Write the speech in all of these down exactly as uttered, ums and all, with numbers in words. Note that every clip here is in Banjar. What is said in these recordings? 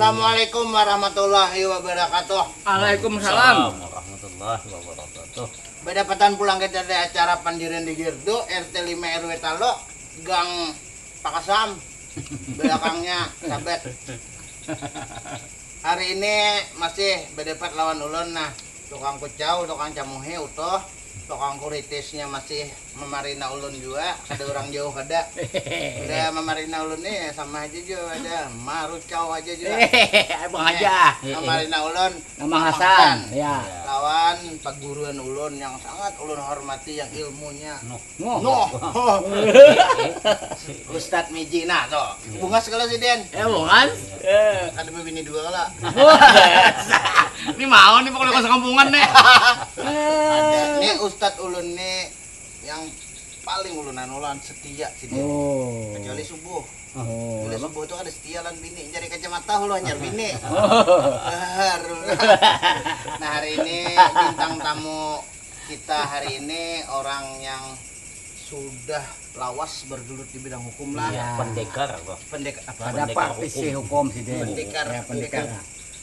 Assalamualaikum warahmatullahi wabarakatuh. Waalaikumsalam. Warahmatullahi wabarakatuh. Badapatan pulang kita di acara pandirian di Girdu R T lima R W Talo, Gang Pakasam, belakangnya Sabet. Hari ini masih berdebat lawan ulun nah, tukang kucau, tukang camuhi utuh, tukang kuritisnya masih memarina ulun juga, kada orang jauh kada. Udah memarina ulun nih sama aja juga ada marucau aja juga. Abang aja. Memarina ulun Mamang Hasan, ya. Lawan paguruan ulun yang sangat ulun hormati yang ilmunya Nuh. Nuh. Ustadz Miji nah tuh. Bungas kalau si Den. Ya bukan? Kada bini dua kala. Ini mau nih pokoknya kos kampungan nih. Ada nih Ustadz ulun nih yang paling ulun anulan setia si Den. Oh. Kecuali subuh. Oh. Bila subuh tuh ada setia lan bini nyari kacamata hulu hanyar bini. Baru. Nah hari ini bintang tamu kita hari ini orang yang sudah lawas bergelut di bidang hukum lah. Iya. Pendekar apa? Pendek apa? Ada praktisi hukum sih dia. Pendekar, Ya, pendekar.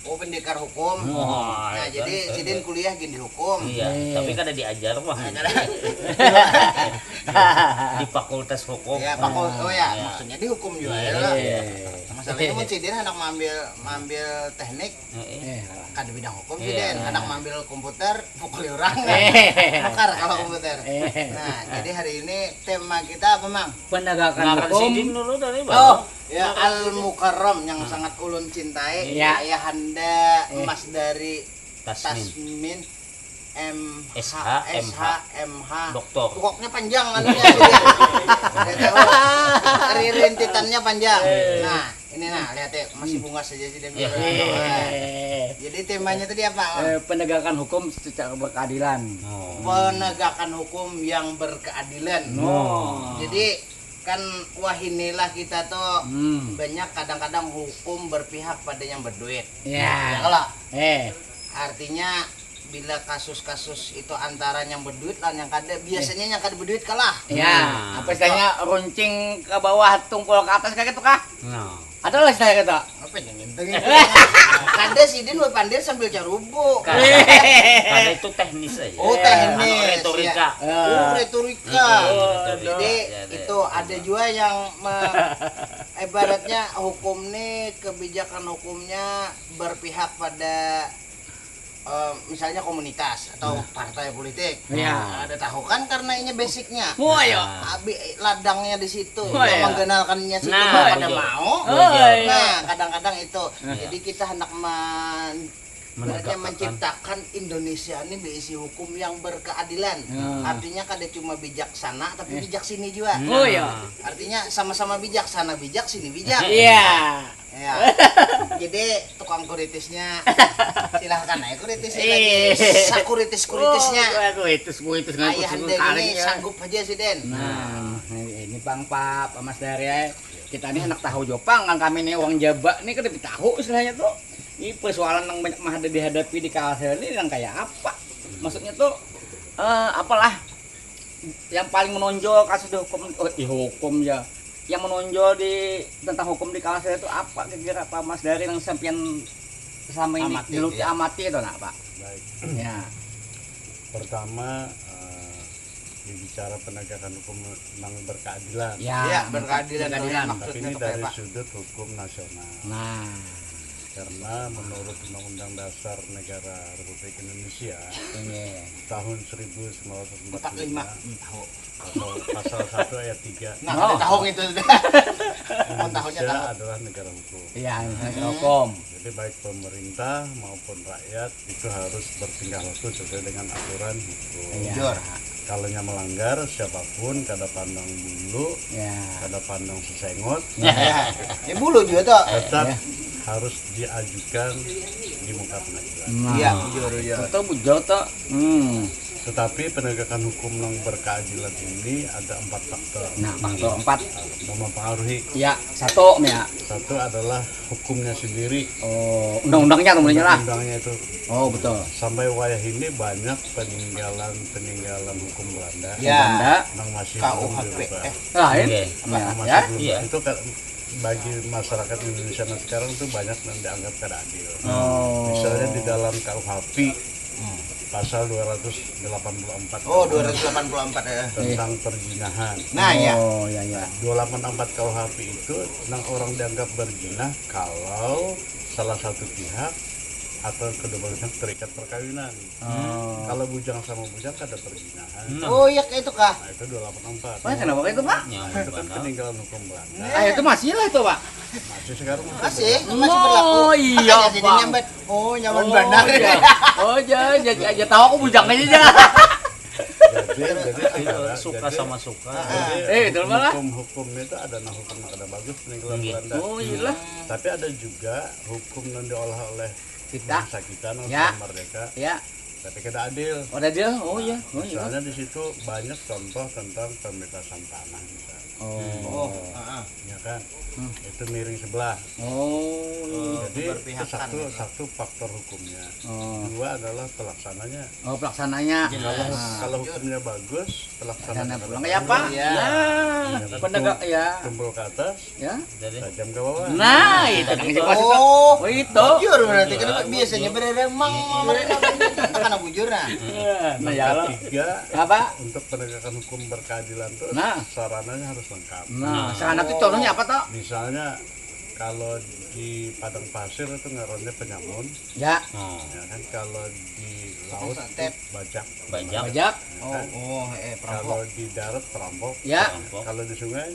Oh pendekar hukum. Wah, Nah jadi sidin kuliah gini hukum. Iya, Iya. Tapi kada diajar wah. Nah, kada. Di fakultas hukum. Ya, fakul oh ya, Iya. Maksudnya dihukum juga ya. Iya. Lah. Masalahnya mun sidin anak mambil mambil teknik Heeh. Eh, kada bidang hukum Iya. sidin, anak mambil komputer pukuli orang. Eh. Bakar kalau komputer. Eh. Nah, jadi hari ini tema kita apa, Mang? Penegakan Ngaran hukum. Sidin dulu tadi, Oh, Bang. ya Al Mukarram yang sangat ulun cintai, Iya. ayahanda Eh. Mas dari Tasmin. Tasmin M H S H, S H M H. Doktor. Pokoknya panjang anunya sidin. Udah tahu. Ririntitannya panjang. Nah, ini nah lihat ya masih bungas aja sidin. Iya. Eh, Jadi temanya tadi apa? Mang? eh, penegakan hukum secara berkeadilan. Oh. Penegakan hukum yang berkeadilan. No. Jadi kan wah inilah kita tuh Hmm. banyak kadang-kadang hukum berpihak pada yang berduit. Ya. Kalau Eh. artinya bila kasus-kasus itu antara yang berduit lah yang kada biasanya yang kada berduit kalah. Ya, apa istilahnya runcing ke bawah tungkul ke atas kayak gitu kah? Nah. Ada lah istilahnya gitu. Apa yang nginteng? Kada sidin bapandir sambil carubu. Karena itu teknis aja. Oh, teknis, Anu, retorika. Oh, retorika. Oh, Jadi ya, ya. Itu ada juga yang me- ibaratnya hukum nih kebijakan hukumnya berpihak pada eh, misalnya komunitas atau partai politik. Ya. Ada tahu kan karena ini basicnya. Oh, ayo. Abi ladangnya di situ, Oh, iya. Mengganalkannya situ Nah, pada iya. Mau. Oh, iya. Nah, kadang-kadang itu. Jadi kita hendak men- Menegakkan. Menciptakan Indonesia ini berisi hukum yang berkeadilan. Hmm. Artinya kada cuma bijaksana tapi bijak sini juga. Oh, iya. Artinya sama-sama bijaksana bijak sini bijak. Iya. Ya. Jadi tukang kuritisnya silahkan aja kuritis Eh. lagi. Sakuritis kuritisnya. Oh, aku itu, aku itu ngaku Ayah sungguh Anda ini karing ya. Sanggup aja sih Den. Nah, ini Bang Pap, Mas Dari ya. Kita ini anak tahu jopang kan kami ini orang Jaba nih kada tahu istilahnya tuh. Ini persoalan yang banyak mah ada dihadapi di Kalsel ini yang kayak apa? Maksudnya tuh eh, apalah yang paling menonjol kasus di hukum oh, di hukum ya yang menonjol di tentang hukum di Kalsel itu apa kira-kira apa Mas Dari yang sampean selama ini Amati, dulu iya. Amati itu nak Pak? Baik, Ya. pertama eh, dibicara penegakan hukum yang berkeadilan. Ya, Ya, berkeadilan, berkeadilan. Tapi maksudnya ini tuh dari kayak apa? Sudut hukum nasional. Nah, Karena menurut Undang-Undang Dasar Negara Republik Indonesia ini. Tahun seribu sembilan ratus empat Empat lima. puluh lima, Hmm, tahu. pasal, pasal satu ayat tiga, Nah, Oh. Tahu itu sudah. Mau tahunya Indonesia tahu. Adalah negara hukum. Iya, hukum. Jadi baik pemerintah maupun rakyat itu harus bertingkah laku sesuai dengan aturan hukum. Iya. Jujur. Kalau yang melanggar siapapun kada pandang bulu, Ya. kada pandang sesengot, Ya. Ya bulu juga tuh. tetap Ya. harus diajukan di muka pengadilan. Nah. Iya, jujur, jujur. Itu bujur tuh. Hmm. Tetapi penegakan hukum yang berkeadilan ini ada empat faktor. Nah, faktor empat. Yang mempengaruhi Ya, satu ya. Satu adalah hukumnya sendiri. Oh, undang-undangnya namanya lah. Undangnya itu Oh, betul. Sampai wayah ini banyak peninggalan peninggalan hukum Belanda Ya. Belanda. yang masih K U belum H P. diubah. Eh, Lain. Oke. Yang Ya, masih ya. belum Iya. itu kan Bagi masyarakat Indonesia sekarang tuh banyak yang dianggap kada adil. Oh. Misalnya di dalam K U H P pasal dua ratus delapan puluh empat. Oh, dua ratus delapan puluh empat ya. Tentang perzinahan. Nah, ya. Oh, ya, ya. Dua ratus delapan puluh empat K U H P itu nang orang dianggap berzina kalau salah satu pihak atau kedua belah pihak terikat perkawinan. Oh. Kalau bujang sama bujang kada perzinahan. Oh, ya kayak itu kah? Nah, itu dua ratus delapan puluh empat. Wah, kenapa kayak itu, Pak? Nah, itu kan peninggalan hukum Belanda. Ah, itu masih lah itu, Pak. Masih sekarang masih Masih, berlaku. masih berlaku. Oh, iya, Makanya jadinya Bang. bet. Oh, nyaman Oh, bandar. Iya. Oh, ya, ya, ya, ya, tahu aku bujang aja ya. Jadi, jadi Itu saudara, suka jadi sama suka. Jadi, Eh, itu malah. Hukum-hukum itu ada nah hukum yang kada bagus peninggalan Nggih. Belanda. Oh, iyalah. Tapi ada juga hukum yang diolah oleh Kita. bangsa kita nang Ya. sudah merdeka, Ya. tapi kada adil. Oh, ada dia. Oh, iya. Oh, iya. Misalnya di situ banyak contoh tentang pembebasan tanah misalnya. Oh. Oh, heeh. Ya kan? Hmm. Itu miring sebelah. Oh. Jadi itu berpihakan satu gitu. Satu faktor hukumnya. Oh. Dua adalah pelaksananya. Oh, pelaksananya. Jelas. Ah. Kalau hukumnya bagus, Sana pelaksananya pulang bagus. ya, Pak. Iya. Ya. Penegak ya. Tumpul ke atas, Ya. Jadi tajam ke bawah. Nah, itu kan Oh, gitu. jujur berarti kan Iya. Biasanya beremang karena bujur nah. Nah, ya Yang Allah. ketiga, Apa? Untuk penegakan hukum berkeadilan tuh Nah. sarananya harus lengkap. Nah, sarana itu contohnya apa toh? Misalnya kalau di padang pasir itu ngarannya penyamun, Ya, Oh, ya kan, kalau di laut itu Santet. Bajak. Bajak. Bajak. Oh, oh, eh, perampok. Kalau di darat perampok. Ya. Perampok. Kalau di sungai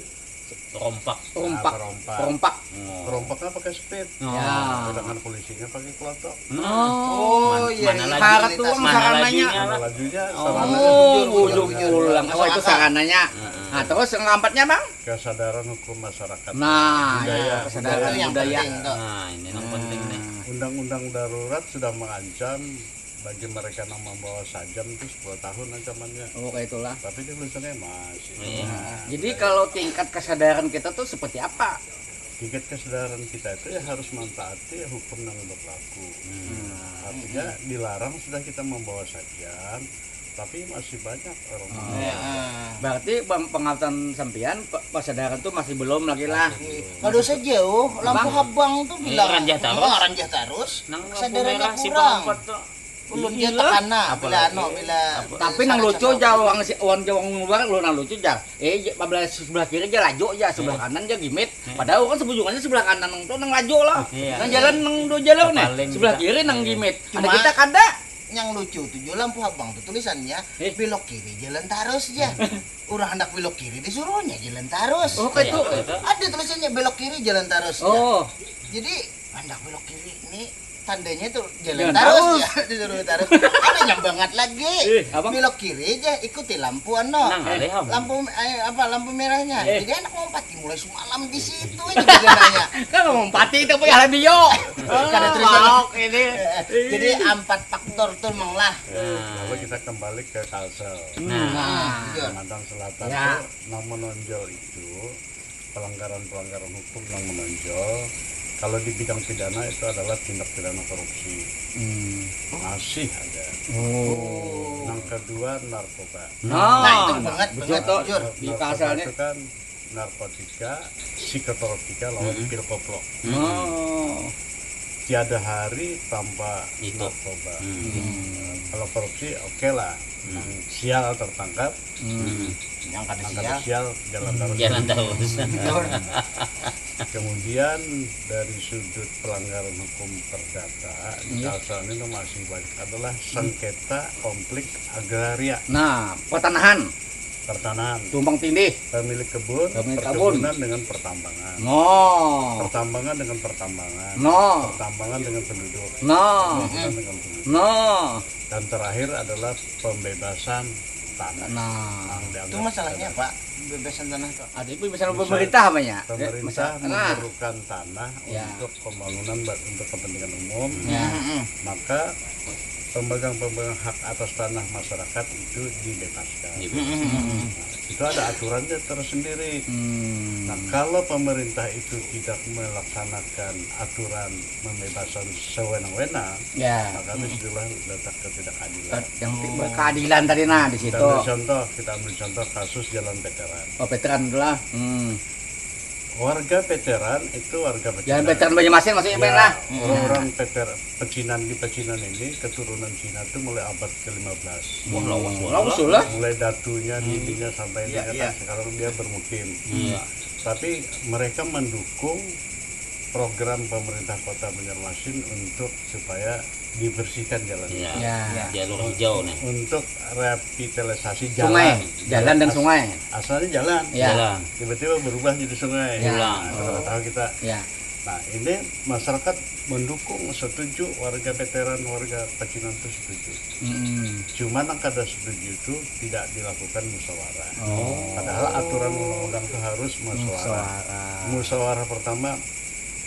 Rompak. Perompak. Nah, perompak. Perompak. Oh. Perompaknya pakai speed. Ya. Sedangkan polisinya pakai kelotok. Oh, iya, Mana iya. Lagi? Karat tuh Mana sarananya. lajunya? Kalau lajunya Oh, sarananya ujung pulang. Oh, itu sarananya. Heeh. Nah, terus yang keempatnya, Bang? Kesadaran hukum masyarakat. Nah, Budaya. ya, kesadaran Itu yang budaya. penting tuh. Nah, ini yang penting nih. Undang-undang darurat sudah mengancam bagi mereka yang membawa sajam itu sepuluh tahun ancamannya. Oh, kayak itulah. Tapi di Indonesia masih. Iya. Jadi kalau tingkat kesadaran kita tuh seperti apa? Tingkat kesadaran kita itu ya harus mentaati hukum yang berlaku. Nah, artinya dilarang sudah kita membawa sajam, tapi masih banyak orang Oh. membawa. Ah. Berarti bang pengatan sampean pe- kesadaran tuh masih belum lagi lah. Kada usah jauh, lampu habang tuh bilang Ranjah tarus. Oh, ranjah tarus. Nang lampu Kesadarannya merah si kurang. Bangkot tuh. Ulun dia Iyalah. tekana bila Apalagi? anu bila Tapi nang lucu aja orang si orang orang luar lu nang lucu aja. Eh, ya, sebelah sebelah kiri aja laju aja, sebelah kanan aja gimit. Padahal orang sebujurnya sebelah kanan nang tuh nang laju lah. Iya. Nang jalan nang dua jalur nih. Paling Sebelah kita- kiri nang gimit. Ada Cuma- kita kada. Yang lucu tuh jo lampu habang tuh tulisannya Eh. belok kiri jalan tarus aja. Orang hendak belok kiri disuruhnya jalan tarus. Oh, kayak itu. Ada tulisannya belok kiri jalan tarus aja. Oh. Jadi hendak belok kiri ini tandanya tuh jalan Jalan tarus tarus. Ya, disuruh tarus. Ada yang banget lagi. Eh, apa? Belok kiri aja ikuti lampu anu. Nang alih, Am. Lampu eh, apa lampu merahnya. Eh. Jadi anak mau pati mulai semalam di situ aja jalannya. Kan mau pati itu punya radio. Kada terus Lauk ini. Jadi empat faktor tuh mang lah. Lalu kita kembali ke Kalsel. Nah, Nah. Jujur. Kalimantan Selatan Ya. tuh yang menonjol itu pelanggaran-pelanggaran hukum yang menonjol. Kalau di bidang pidana itu adalah tindak pidana korupsi. Hmm. Masih ada. Oh. Yang kedua narkoba. Nah, Nah, itu banget, betul banget, tuh. jujur. Di Narkoba pasalnya. Itu kan narkotika, psikotropika, lawan Mm-mm. pil koplo. Oh. Tiada hari tanpa Itu. Narkoba. Hmm. Kalau korupsi oke lah, yang sial tertangkap, Hmm. Yang kada yang kada sial. Sial jalan terus. Jalan terus. Jujur. Kemudian dari sudut pelanggaran hukum perdata di Iya. Kalsel ini masih banyak adalah sengketa konflik agraria Nah, pertanahan, pertanahan, tumpang tindih. Pemilik kebun, Pemilik kebun. Perkebunan dengan pertambangan, No. Pertambangan dengan pertambangan, No. Pertambangan dengan penduduk, No. Perkebunan dengan penduduk. No. Dan terakhir adalah pembebasan tanah. Nah. Yang dianggap Itu masalahnya ada. Pak, pembebasan tanah Pak. Ada itu misalnya pemerintah apa ya? Pemerintah Nah. Memerlukan tanah Ya. Untuk pembangunan ba- untuk kepentingan umum, Ya. Mm-mm. Maka pemegang-pemegang hak atas tanah masyarakat itu dibebaskan. Dibebaskan. Mm-mm. Itu ada aturannya tersendiri. Hmm. Nah, kalau pemerintah itu tidak melaksanakan aturan pembebasan sewenang-wenang, Ya. Maka disitulah letak ketidakadilan. Yang berkeadilan tadi nah di Kita situ. Ambil contoh, kita ambil contoh kasus Jalan Veteran. Oh, veteran itulah. Hmm. Warga Peteran itu warga Pecinan. Jangan Peteran Banjarmasin maksudnya, Ya, lah. Orang-orang Peter Pecinan di Pecinan ini keturunan Cina itu mulai abad ke-lima belas. Wah, lawas, Hmm. lawas lah. Mulai datunya, Hmm. dirinya sampai Iya, dia iya. Kan sekarang dia bermukim. Iya. Tapi mereka mendukung program pemerintah Kota Banjarmasin untuk supaya dibersihkan jalan. Iya. Ya. Jalur hijau nih. Untuk revitalisasi Sungai, jalan. jalan dan As- sungai. Asalnya jalan. Ya. Jalan. Tiba-tiba berubah jadi sungai. Ya. Ulang. Nah, sudah tahu kita. Ya. Nah, ini masyarakat mendukung, setuju, warga Peteran, warga Pecinan itu setuju. Mm-mm. Cuman yang kada setuju itu tidak dilakukan musyawarah. Oh. Padahal aturan undang-undang itu harus musyawarah. Musyawarah. Musyawarah pertama,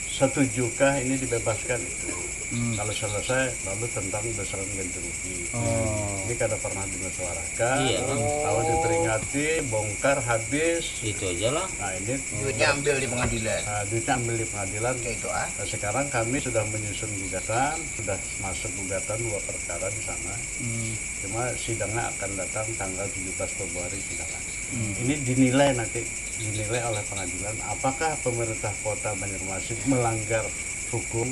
setujukah ini dibebaskan itu? Hmm. Kalau selesai, lalu tentang besaran ganti rugi. Oh. Ini kada pernah dimusyawarahkan. Iya. Tahu diperingati, bongkar habis. Itu aja lah. Nah, ini Duitnya ambil di pengadilan. Nah, duitnya ambil di pengadilan. Kayak itu ah. Nah, sekarang kami sudah menyusun gugatan, sudah masuk gugatan dua perkara di sana. Hmm. Cuma sidangnya akan datang tanggal tujuh belas Februari sidangnya. Hmm. Ini dinilai nanti, dinilai oleh pengadilan apakah pemerintah kota Banjarmasin melanggar hukum,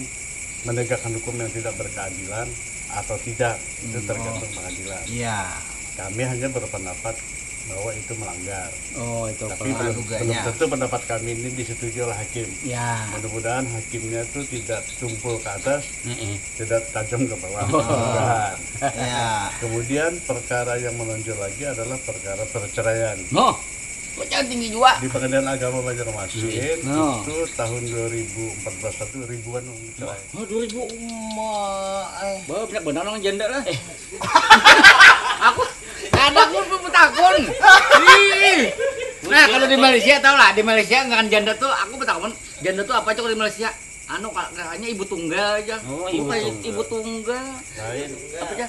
menegakkan hukum yang tidak berkeadilan atau tidak, itu Hmm. Tergantung pengadilan. Iya. Kami hanya berpendapat bahwa itu melanggar. Oh, itu Tapi apa? belum, Praduganya. Belum tentu pendapat kami ini disetujui oleh hakim. Ya. Mudah-mudahan hakimnya itu tidak tumpul ke atas, Mm-mm. tidak tajam ke bawah. Oh. Mudah-mudahan. Ya. Kemudian perkara yang menonjol lagi adalah perkara perceraian. No. Perceraian tinggi juga. Di Pengadilan Agama Banjarmasin No. itu tahun dua ribu empat belas satu ribuan orang cerai. Oh, dua ribu. Emak, eh. Bah, banyak benar orang janda lah. Aku kadang pun pun takun. Ih. Nah, kalau di Malaysia tau lah, di Malaysia ngaran janda tuh aku bertakun, janda tuh apa aja kalau di Malaysia? Anu, kayaknya ibu tunggal aja. Oh, Apa ibu ya? Tunggal. Ibu tunggal. Lain. Apa aja?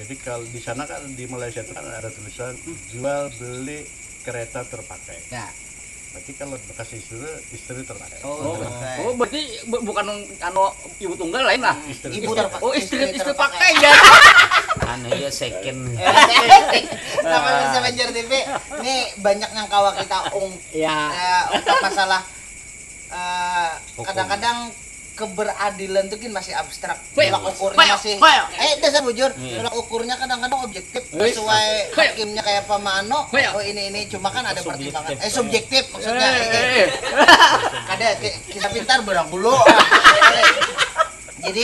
Jadi kalau di sana kan, di Malaysia itu kan ada tulisan jual beli kereta terpakai. Ya. Berarti kalau bekas istri, istri terpakai. Oh, Terpakai. Oh, berarti bu- bukan anu, ibu tunggal lain lah. Istri. Ibu terpakai. Oh, istri Istri istri terpakai. pakai ya. Anu ya second. Sama pemirsa Banjar T V, nih banyak yang kawa kita ung Ya. eh, ungkap masalah eh, kadang-kadang keberadilan tuh gin masih abstrak. Weh, Tolak ukurnya weh, masih weh. Eh, dasar bujur. Iya. Tolak ukurnya kadang-kadang objektif Weh. sesuai Weh. Hakimnya kayak apa mano. Weh. Oh, ini ini cuma kan ada Subjektif. Pertimbangan. Eh, subjektif maksudnya. Eh, Eh, eh. Kada ki- kisah pintar barang dulu. Jadi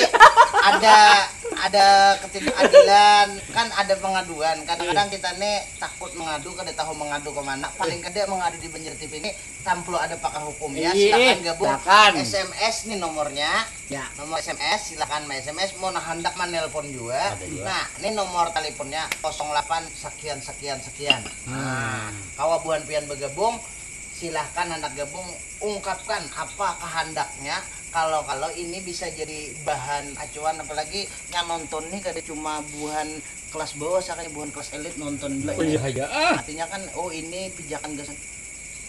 ada ada ketidakadilan, kan ada pengaduan. Kadang-kadang kita nih takut mengadu, kada tahu mengadu ke mana. Paling kada mengadu di Banjar T V ini, tampil ada pakar hukumnya, Iya, silakan gabung. Silakan. S M S nih nomornya. Ya. Nomor S M S, silakan ma S M S, mau nah handak manelpon juga. Ada juga. Nah, ini nomor teleponnya kosong delapan sekian sekian sekian. Nah, kawa buhan pian bergabung, silahkan handak gabung, ungkapkan apa kehendaknya. Kalau kalau ini bisa jadi bahan acuan, apalagi yang nonton nih kada cuma buhan kelas bawah, sakanya buhan kelas elit nonton juga. Oh, iya aja ah. Artinya kan, oh, ini pijakan gasan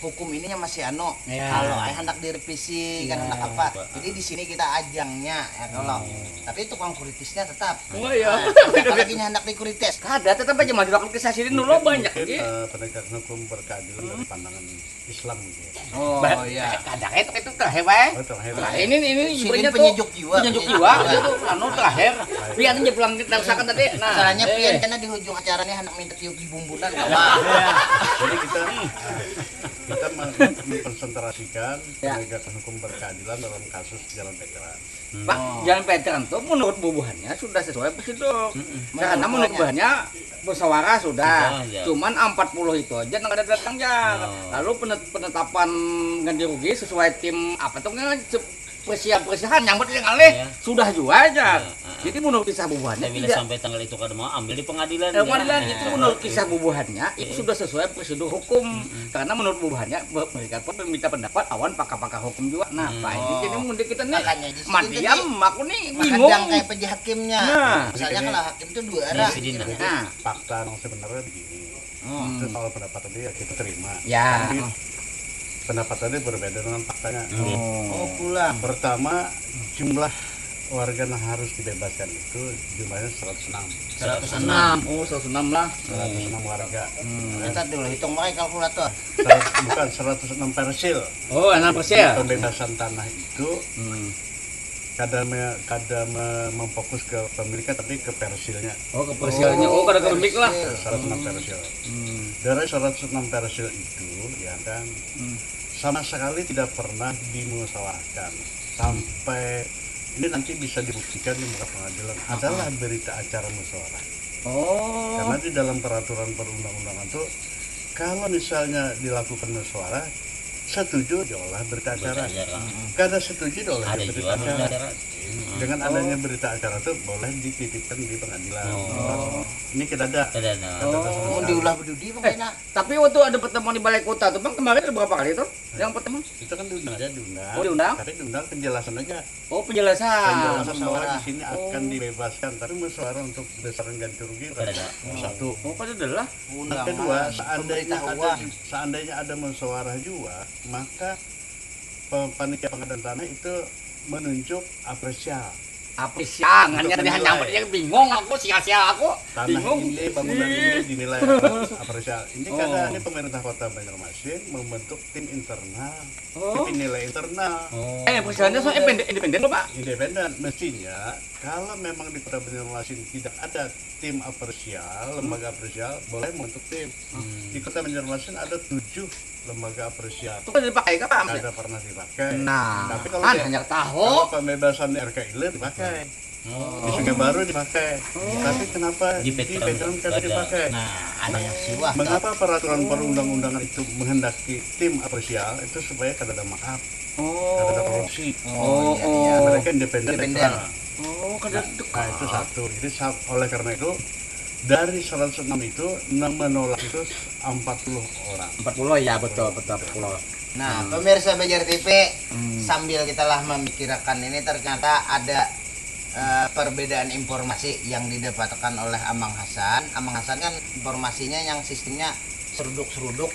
hukum ininya masih anu. Ya. Kalau ai handak direvisi kan Ya. handak apa. Jadi di sini kita ajangnya ya kalau. Tapi tukang kuritisnya tetap. Oh, iya. Nah, apalagi nya handak dikuritis. Kada, tetap aja maju aku kisah sini dulu banyak Mungkin, lagi. Eh, penegakan hukum berkeadilan dari pandangan Islam gitu ya. Oh Bah- iya. Kadang itu itu terakhir wae. Oh, terakhir. Nah, ini ini Sidin sebenarnya tuh penyejuk jiwa, penyejuk penyejuk jiwa jiwa. Itu anu terakhir. Pian aja pulang kita usahakan tadi. Nah, Masalahnya eh. Pian karena di ujung acara nih anak minta tiup di bumbunan. Jadi kita kita meng- mengkonsentrasikan Ya. penegakan hukum berkeadilan dalam kasus Jalan Veteran. Pak, Jalan Veteran tuh menurut bubuhannya sudah sesuai prosedur. Karena menurut Menurut bubuhannya musyawarah sudah. Sudah, ya. Cuman empat puluh itu aja nang kada datang ya. Oh. Lalu penet- penetapan ganti rugi sesuai tim apa tuh nggak se- persiapan persiapan nyambut yang alih Ya. sudah juga aja. Ya, ah. Jadi menurut kisah bubuhannya Tapi bila tidak sampai tanggal itu kada mau ambil di pengadilan. Eh, pengadilan Ya. itu menurut kisah bubuhannya itu sudah sesuai prosedur hukum. Karena menurut bubuhannya be- mereka pun meminta pendapat awan pakar-pakar hukum juga. Nah, Hmm. Pak ini jadi mungkin kita nih Makanya di sini mandiam tadi aku nih bingung. Menghadang kayak peja hakimnya. Nah. Misalnya Jadi kalau gini. Hakim tuh dua Ya, arah. sidin. Gitu. Nah. Nah, Fakta yang sebenarnya begini. Hmm. Itu kalau pendapat tadi ya kita terima. Ya. Tapi pendapat tadi berbeda dengan faktanya. Iya. Oh, pulang. Pertama, jumlah warga yang harus dibebaskan itu jumlahnya seratus enam. Seratus enam. Oh, seratus enam lah. Seratus enam warga. Kita dulu hitung pakai kalkulator. Seratus, bukan, seratus enam persil. Oh, enam persil. Pembebasan tanah itu Hmm. kada me, kada me, memfokus ke pemiliknya, tapi ke persilnya. Oh, ke persilnya. Oh, kada ke pemilik lah. Seratus enam persil. Hmm. Dari seratus enam persil itu, ya kan, Hmm. sama sekali tidak pernah dimusyawarahkan sampai ini nanti bisa dibuktikan di muka pengadilan adalah berita acara musyawarah. Oh. Karena di dalam peraturan perundang-undangan tuh, kalau misalnya dilakukan musyawarah, setuju diolah berita acara. Acara. Kada setuju diolah Ada berita juga acara. Acara. Dengan adanya berita acara tuh boleh dititipkan di pengadilan. Oh. Ini kita ada. Kada ada. Ada sama Oh, sekali. Diulah Bedudi Eh, tapi waktu ada pertemuan di balai kota tuh, Bang, kemarin ada berapa kali tuh? Yang pertemuan? Itu kan diundang aja, diundang. Oh, diundang? Tapi diundang penjelasan aja. Oh, penjelasan. Penjelasan bahwa Musyawarah. di sini akan dibebaskan, tapi musyawarah untuk besaran ganti rugi Kada ada. Satu. Oh, kada ada lah. Yang kedua, seandainya ada seandainya ada musyawarah juga, maka pe- panitia pengadaan tanah itu menunjuk apresial. Apresial, Untuk hanya menilai. Hanya yang bingung aku, sial-sial aku. Tanah Bingung. ini, bangunan ini dinilai apresial. Ini Oh. Karena ini pemerintah Kota Banjarmasin membentuk tim internal, Oh. tim nilai internal. Oh. Eh, apresialnya soalnya independen, independen loh, Pak. Independen. Mestinya kalau memang di Kota Banjarmasin tidak ada tim apresial, lembaga apresial, boleh membentuk tim. Di Kota Banjarmasin ada tujuh lembaga apresial. Itu kan dipakai ke apa? Kada pernah dipakai. Nah, Tapi kalau kan di- hanya tahu. Kalau pembebasan R K I Hilir dipakai. Di Sungai Baru dipakai. Tapi kenapa Di di veteran veteran kada ada. Dipakai? Nah, Ada yang siwah. Mengapa peraturan perundang-undangan itu menghendaki tim apresial itu supaya kada ada markup, kada ada Oh. Korupsi? Oh, Iya, oh. iya. Mereka independen, Independen. netral. Oh, kada Nah, itu satu. Jadi sa- oleh karena itu dari seratus enam itu yang menolak itu empat puluh orang. Empat puluh ya, betul, betul empat puluh. Nah, pemirsa Banjar T V, Hmm. sambil kita lah memikirkan ini, ternyata ada eh, perbedaan informasi yang didapatkan oleh Amang Hasan. Amang Hasan kan informasinya yang sistemnya seruduk-seruduk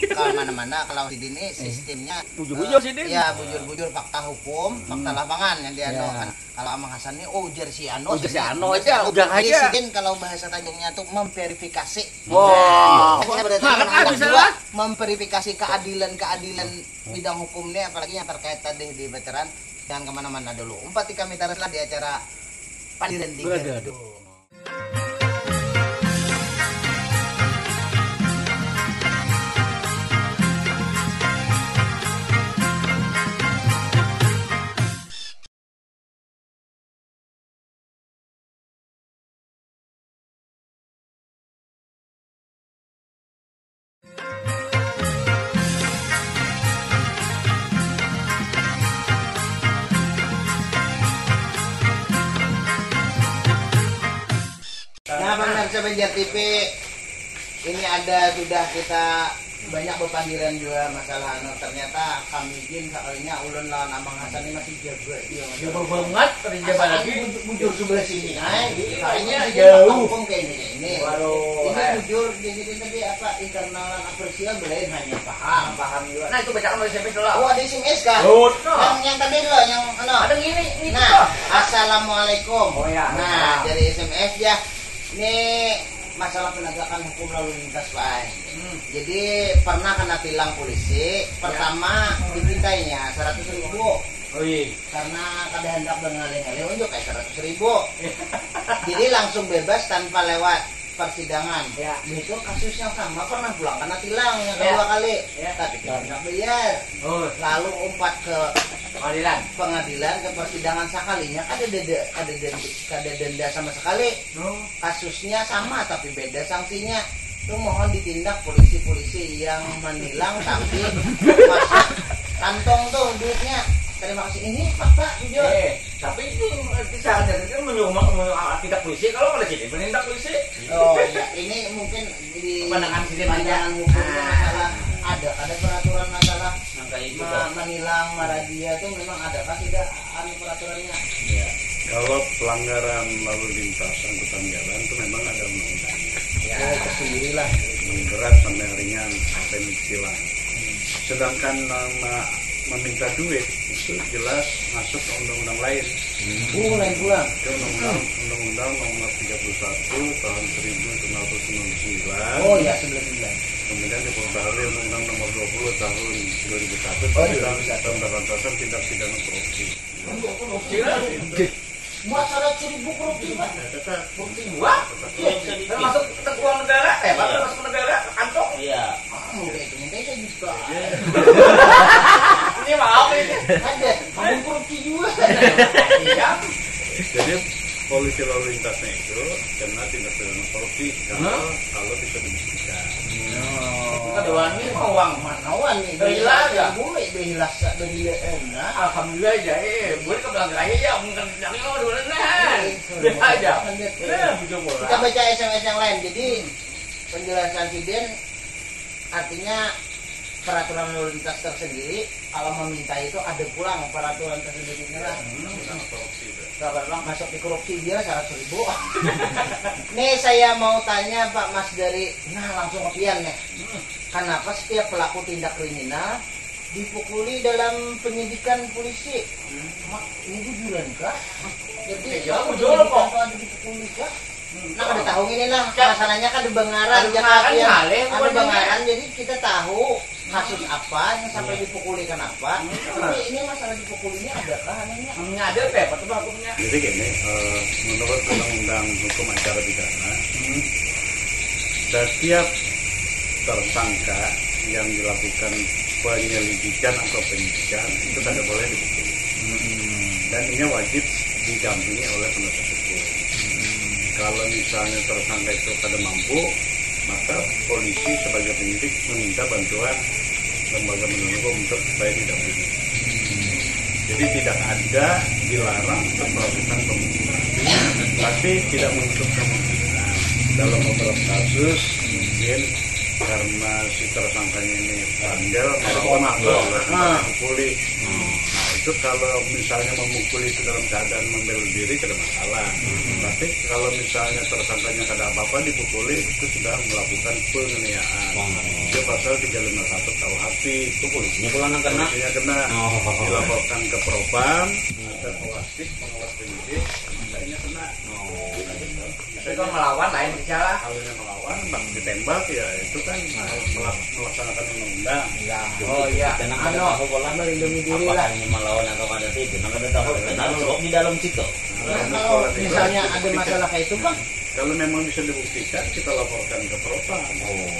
ke mana-mana. Kalau di sini sistemnya Bujur-bujur sih, Din. Ya, bujur-bujur fakta hukum, fakta lapangan yang dianu Ya. kan. Kalau Amang Hasan ini, oh, ujar si anu, Ujar si anu ujar aja, anu. ujar Jadi aja. Sidin kalau bahasa Tanjungnya tuh memverifikasi. Wah, Maksudnya berarti harap mengajak bisa juga lah. Memverifikasi keadilan-keadilan bidang hukum nih, apalagi yang terkait tadi di veteran. Jangan kemana-mana dulu. Umpati kami terus lah di acara Pandiran Tiga. Berada. Nah, pemirsa Banjar T V, ini ada sudah kita banyak bepandiran juga masalah anu. Ternyata kami gin sakalinya ulun lawan Amang Hasan ini masih jaga. Iya, Jauh banget, tadi jabat lagi. Bujur, bujur sebelah sini, ay. Iya, Kayaknya iya, di jauh. Kampung kayak ini, kayak ini. Waduh, Ini ay. Bujur di sini tadi apa internal anak kecil belain hanya paham. Paham juga. Nah, itu bacakan oleh S M S dulu lah. Oh, ada S M S kah? Betul. Yang yang tadi loh, yang anu. Ada gini, ini Nah, tuh. assalamualaikum. Oh, ya. Nah, dari S M S ya. Ini masalah penegakan hukum lalu lintas, Pak. Hmm. Jadi pernah kena tilang polisi. Pertama dipintainya seratus ribu Oh iya. karena kada hendak berngalih-ngalih, unjuk kayak seratus ribu. Jadi langsung bebas tanpa lewat persidangan. Ya. Itu kasus yang sama pernah pulang kena tilang yang Ya. kedua kali. Ya. Tapi tidak hendak bayar. Oh, Lalu umpat ke pengadilan. Pengadilan, ke persidangan sakalinya kada denda, kada denda, kada denda sama sekali. Oh. Kasusnya sama tapi beda sanksinya. Itu mohon ditindak polisi-polisi yang menilang tapi masuk kantong tuh duitnya. Terima kasih. Ini fakta, jujur. Eh, tapi itu bisa ada kan menyuruh menyuruh tindak polisi kalau ada sini menindak polisi. Oh iya, ini mungkin di Pandangan sini pandangan aja. hukum Nah. Masalah ada ada peraturan masalah Nah, kayak itu ma- menilang, maradia tuh memang ada kah tidak anu peraturannya? Ya, kalau pelanggaran lalu lintas angkutan jalan itu memang ada undang-undangnya. Oh, tersendiri lah. Yang berat sampai yang ringan, sampai tilang. Sedangkan nama Meminta duit itu jelas masuk ke undang-undang lain. Oh, lain pulang. Itu undang-undang undang-undang nomor tiga puluh satu tahun seribu sembilan ratus sembilan puluh sembilan. Oh ya, sembilan sembilan. Kemudian diperbarui undang-undang nomor dua puluh tahun dua ribu satu Oh, tentang dua ribu satu. Pemberantasan Tindak Pidana Korupsi. Masalah seribu korupsi, Pak. Ya, tetap Bukti dua. Termasuk tengkuang negara, eh, apa termasuk negara, kantong. Iya. Ah, mau kayak itu, minta saya juga. Ini maaf ini. Ada, kamu korupsi juga. Iya. Jadi polisi lalu lintasnya itu kena tindak pidana korupsi kalau kalau bisa dibuktikan. Keduaan ini mau uang. Manawan nih, Dari Laga. Bule, dari Lasa, dari Leena. Alhamdulillah aja, eh, boleh ke belakang aja ya, mungkin dari lo dulu nah. Udah aja. Nah, begitu bola. Kita baca S M S yang lain. Jadi penjelasan Sidin artinya peraturan lalu lintas tersendiri, kalau meminta itu ada pulang peraturan tersendirinya lah. Berapa bang masuk di korupsi dia seratus ribu. Nih saya mau tanya Pak Mas dari, nah langsung ke Pian nih. Kenapa setiap pelaku tindak kriminal dipukuli dalam penyidikan polisi? Mak, ini bujuran kah? Jadi Ya, kalau bujur, penyidikan kok. Tuh ada dipukuli kah? Nah, ada tahu ini lah Ya. Masalahnya kan di Bengaran, Ada Jakarta Bengaran, ya. Malih, Ada pokoknya. Bengaran, jadi kita tahu kasus apa yang sampai dipukuli kenapa. Tapi ini masalah dipukulinya adakah anunya? Ini ada apa ya, Pak? Coba hukumnya. Jadi gini, eh, menurut Undang-Undang Hukum Acara Pidana, setiap tersangka yang dilakukan penyelidikan atau penyidikan itu tidak boleh dipukuli. Dan ini wajib didampingi oleh penasihat hukum. Kalau misalnya tersangka itu kada mampu, maka polisi sebagai penyidik meminta bantuan lembaga penegak hukum untuk supaya didampingi. Jadi tidak ada dilarang untuk melakukan pemukulan, tapi tidak menutup kemungkinan dalam beberapa kasus mungkin karena si tersangkanya ini bandel melawan Pemabuk. atau pukuli. Nah, itu kalau misalnya memukuli itu dalam keadaan membela diri, tidak masalah. Tapi kalau misalnya tersangkanya kada apa-apa dipukuli, itu sudah melakukan penganiayaan. Itu pasal tiga lima satu K U H P. Itu polisinya pulang yang kena. Polisinya kena. Oh. Dilaporkan ke Propam, ada pengawas pengawas penyidik, makanya kena. Tapi kalau melawan lain bicara. Kalau yang melawan, bak ditembak ya itu kan melak- melaksanakan undang-undang. Oh iya. Tenang Anu, kada tahu bola. Melindungi diri Apa lah. Ini melawan atau kada sih? Tenang kada tahu. Tenang sebab di dalam situ. Nah, Kalau misalnya ada masalah kayak itu Bang, kalau memang bisa dibuktikan, kita laporkan ke Propam. Oh.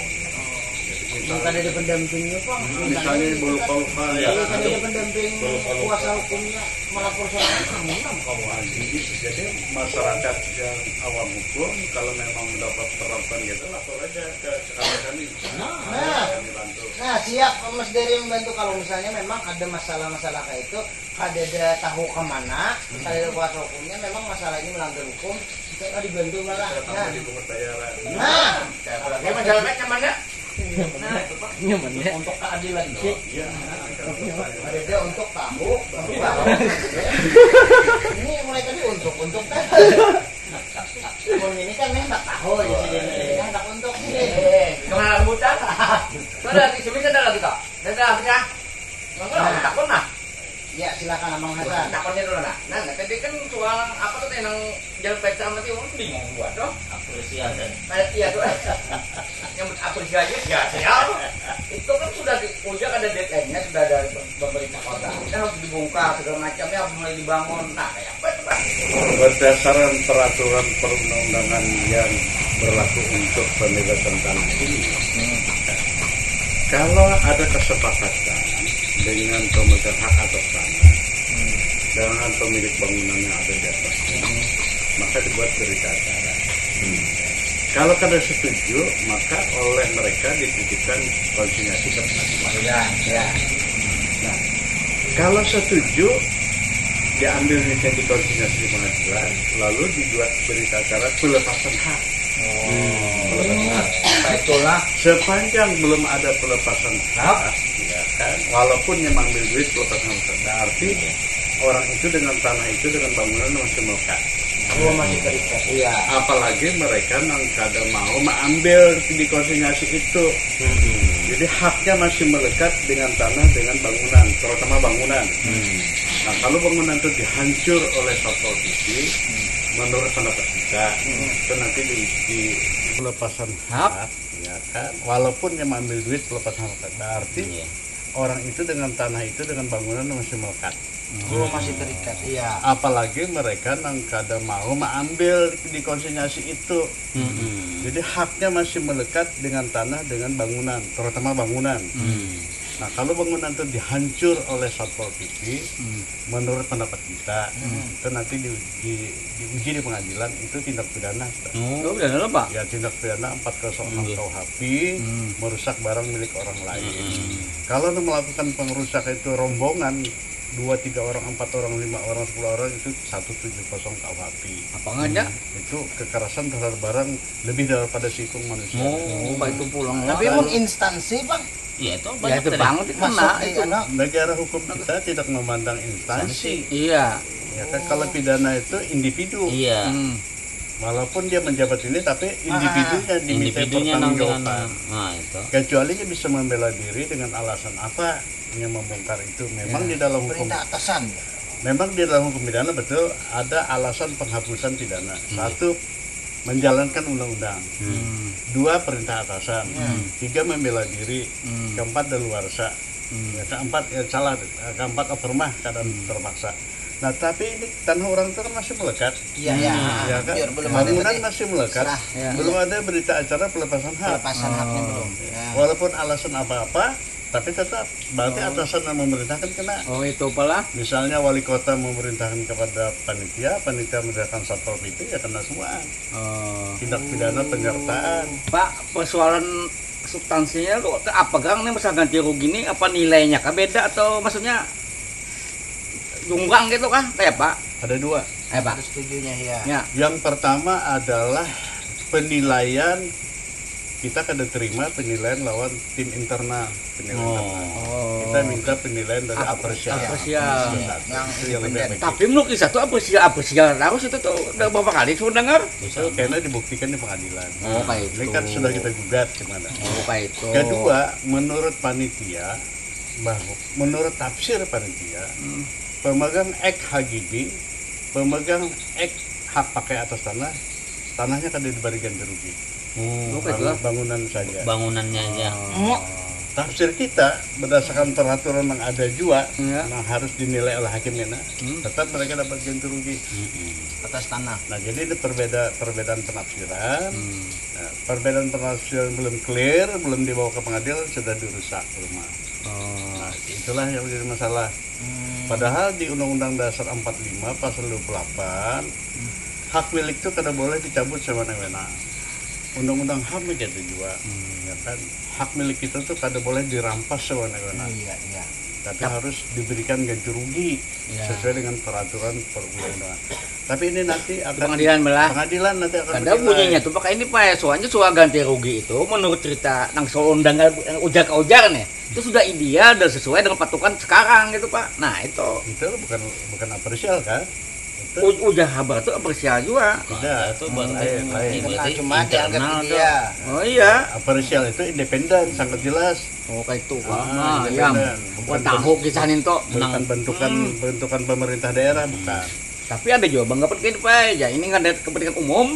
Jadi yang misalnya, kada ada pendampingnya Bang. misalnya bulu luka Iya. Kalau kada ada pendamping kuasa hukumnya melapor sorangan, menang kawan. Jadi, jadi masyarakat yang awam hukum kalau memang mendapat perlakuan gitu, lapor aja ke kami kami. Nah, Kami bantu. nah siap Mas Dery membantu kalau misalnya memang ada masalah-masalah kayak itu, kada ada tahu kemana, kada ada kuasa hukumnya, memang masalah ini melanggar hukum, kita dibantu malah. Saya tambah di bungut bayaran. Nah, Oke, masalahnya nyamannya. Nyaman ya. Untuk keadilan sih. Iya. Ada dia untuk tahu, untuk tahu. Ini mulai tadi untuk untuk kan. Mun ini kan nih tak tahu ya sih, ini kan tak untuk sih. Eh, kemana rambutan? Mana di sini ada lagi tak? Ada habisnya. Mana takut nah? Ya silakan Amang Hasan. Takutnya dulu nah. Nah, nah, tadi kan soal apa tuh yang jalan peta sama tuh bingung buat tuh. Apresiasi. Kayak iya tuh. Yang apresiasi ya sial. Itu kan sudah di, udah ada deadline-nya, sudah ada pemerintah kota. Kita harus dibongkar segala macamnya harus mulai dibangun. Nah, kayak apa itu Pak? Berdasarkan peraturan perundang-undangan yang berlaku untuk pembebasan tanah ini, kalau ada kesepakatan dengan pemegang hak atas tanah, dengan pemilik bangunan yang ada di atasnya, maka dibuat berita acara. Kalau kada setuju, maka oleh mereka dititipkan konsinyasi ke pengadilan. Ya, ya. Nah, kalau setuju, diambil duitnya di konsinyasi di pengadilan, lalu dibuat berita acara pelepasan hak. Pelepasan hak. Nah, itulah. Sepanjang belum ada pelepasan hak, ya kan, walaupun yang mengambil duit pelepasan hak, berarti orang itu dengan tanah itu dengan bangunan masih melekat. Oh masih terikat. Iya. Apalagi mereka nang kada mau mengambil di konsinyasi itu. Jadi haknya masih melekat dengan tanah, dengan bangunan, terutama bangunan. Nah, kalau bangunan itu dihancur oleh Satpol P P, menurut pendapat kita, itu nanti di, di pelepasan hak, ya kan? Walaupun yang mengambil duit pelepasan hak, berarti orang itu dengan tanah itu, dengan bangunan masih melekat. Oh, masih terikat, iya. Apalagi mereka nang kada mau mengambil di konsinyasi itu. Jadi haknya masih melekat dengan tanah, dengan bangunan, terutama bangunan. Nah, kalau bangunan itu dihancur oleh Satpol P P, menurut pendapat kita, itu nanti di, di, diuji di pengadilan, itu tindak pidana. Oh, udah ada pak. Ya, tindak pidana empat kosong enam K U H P, merusak barang milik orang lain. Kalau yang melakukan pengerusakan itu rombongan, dua, tiga orang, empat orang, lima orang, sepuluh orang, itu satu tujuh kosong K U H P. Apa nganya? Itu kekerasan terhadap barang lebih daripada seikung manusia. Oh, apa itu pulang Tapi lah. Emang instansi, Bang? Iya itu Ya banyak itu tadi. Banget itu Masuk kena di itu. Anu. Negara hukum kita tidak memandang instansi. Iya. Ya kan, kalau pidana itu individu. Iya. Hmm. Walaupun dia menjabat ini, tapi individunya diminta Individunya nang pertanggungjawaban. Nah itu. Kecuali dia bisa membela diri dengan alasan apa yang membongkar itu. Memang Ya. di dalam hukum, Perintah atasan. memang di dalam hukum pidana betul ada alasan penghapusan pidana. Satu, menjalankan undang-undang. Dua, perintah atasan. Tiga, membela diri. Keempat, daluarsa. Ya, keempat, ya, salah. Keempat, opermah, keadaan terpaksa. Nah, tapi ini tanah orang itu kan masih melekat. Iya, iya. Ya kan? Biar belum ada Bangunan tadi. masih melekat. Serah, ya. Belum ada berita acara pelepasan hak. Pelepasan haknya belum. Ya. Walaupun alasan apa-apa, tapi tetap berarti atasan yang memerintahkan kena. Oh itu apalah. Misalnya wali kota memerintahkan kepada panitia, panitia memerintahkan satpol pp, ya kena semua. Oh. Tindak pidana penyertaan. Pak, persoalan substansinya tuh apa gang nih, masalah ganti rugi nih, apa nilainya kah beda atau maksudnya junggang gitu kah, kayak apa? Ada dua. Eh pak. Setujunya ya. Ya. Yang pertama adalah penilaian, kita kada terima penilaian lawan tim internal, penilaian internal. Oh. Kita minta penilaian dari apresiasi. Apresiasi. Nah, Yang itu yang lebih independen. efektif. Tapi menurut kisah tuh apresiasi, apresiasi terus itu tuh udah berapa kali sudah dengar? Itu karena dibuktikan di pengadilan. Oh kayak itu. Ini kan sudah kita gugat kemana. Oh kayak itu. Kedua, menurut panitia, bahwa menurut tafsir panitia, pemegang ek H G B, pemegang ek hak pakai atas tanah, tanahnya kada dibari ganti rugi. Oh, Bang- kayak itu. Bangunan saja. Bangunannya aja. Tafsir kita berdasarkan peraturan yang ada juga, Iya. yang harus dinilai oleh hakim ya, nah, tetap mereka dapat ganti rugi. Atas tanah. Nah, jadi ini perbeda perbedaan penafsiran. Nah, perbedaan penafsiran belum clear, belum dibawa ke pengadilan, sudah dirusak rumah. Nah, itulah yang menjadi masalah. Padahal di Undang-Undang Dasar empat lima pasal dua puluh delapan, hak milik itu kada boleh dicabut semena-mena. Undang-Undang ham aja itu juga, ya kan? Hak milik kita tuh kada boleh dirampas semena-mena. Iya, iya. Tapi harus diberikan ganti rugi sesuai dengan peraturan perundang-undangan. Tapi ini nanti akan Pengadilan belah. Pengadilan nanti akan Kada menilai. Bunyinya tuh pakai ini pak, soalnya soal ganti rugi itu menurut cerita nang soal undangan ujar ke ujar nih, itu sudah ideal dan sesuai dengan patukan sekarang gitu pak. Nah itu Itu bukan bukan apresial kan? Itu U- ujar habar tuh apresial juga. tidak. Itu baru Lain, lain. ini berarti Cuma dianggap internal tuh. dia. Oh iya. Apresial itu independen, sangat jelas. Oh kayak itu. Ah, Ah, ya. independen. Bukan tahu kisah nih tuh. Bukan bentukan bentukan pemerintah daerah, bukan. Tapi ada juga bang dapat kayak apa ya, ini kan dari kepentingan umum.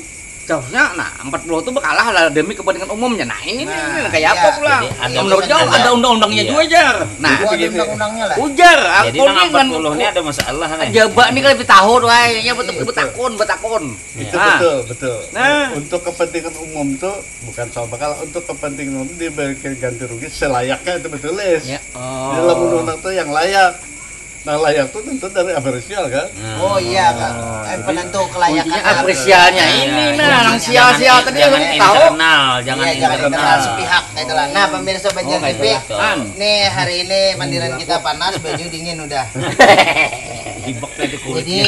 Seharusnya nah empat puluh itu berkalah lah demi kepentingan umumnya. Nah ini nih, ini kayak apa iya. Pulang? Jadi, ada Menurut jauh undang-undang. Ada undang-undangnya Iya. Juga jar. Nah Ada undang-undangnya lah. Ujar. Jadi Aku nang nih empat kan puluh ini ada masalah nih. Jaba nih kalau lebih tahu tuh ay, ya betul betakun betakun. Itu Nah, betul, betul. Nah. Untuk kepentingan umum tuh bukan soal bakal, untuk kepentingan umum diberikan ganti rugi selayaknya itu betul, Les. Ya. Di dalam undang-undang tuh yang layak. Nah, layak tuh tentu dari apresial kan. Oh iya kan. Eh, penentu kelayakan. Kuncinya apresialnya ini nah, yang sial-sial tadi Jangan yang tahu. Internal, jangan Iya, jangan internal. internal sepihak gitu lah. Nah, pemirsa Banjar Oh, T V, kan. nih hari ini pandiran kita panas, baju dingin udah. Ibek tadi Jadi kulitnya.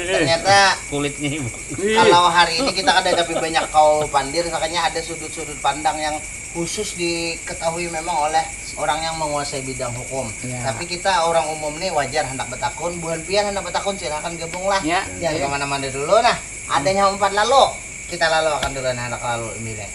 Ternyata Kulitnya ibek. Kalau hari ini kita kada tapi banyak kau pandir, makanya ada sudut-sudut pandang yang khusus diketahui memang oleh orang yang menguasai bidang hukum. Ya. Tapi kita orang umum nih wajar hendak betakun, buhan pian hendak betakun silahkan gabung lah. Ya. Jangan kemana-mana dulu nah. Adanya empat lalu kita lalu akan dulu hendak lalu milih.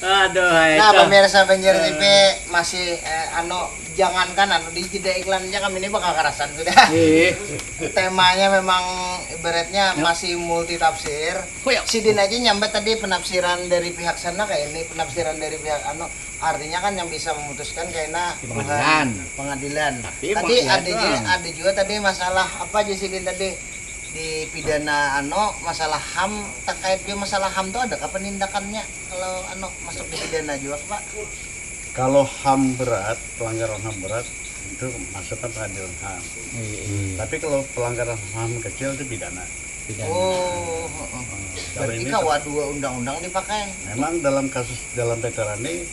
Aduh, hai. Nah, pemirsa Banjar T V, masih eh, anu, jangankan anu, di jeda iklan aja kami ini bakal karasan sudah. Ih. Temanya memang ibaratnya masih multi tafsir. Sidin aja nyambat tadi penafsiran dari pihak sana kayak ini, penafsiran dari pihak anu, artinya kan yang bisa memutuskan kayaknya Tuhan, pengadilan. Tapi tadi ada juga, ada juga tadi masalah apa aja sidin tadi di pidana anu, masalah ham, terkait juga masalah ham tuh ada kah penindakannya kalau anu masuk di pidana juga, Pak? Kalau ham berat, pelanggaran ham berat itu masuk ke pengadilan ham. Tapi kalau pelanggaran ham kecil itu pidana. Oh, heeh. Berarti ini kawa dua undang-undang dipakai. Memang dalam kasus dalam veteran ini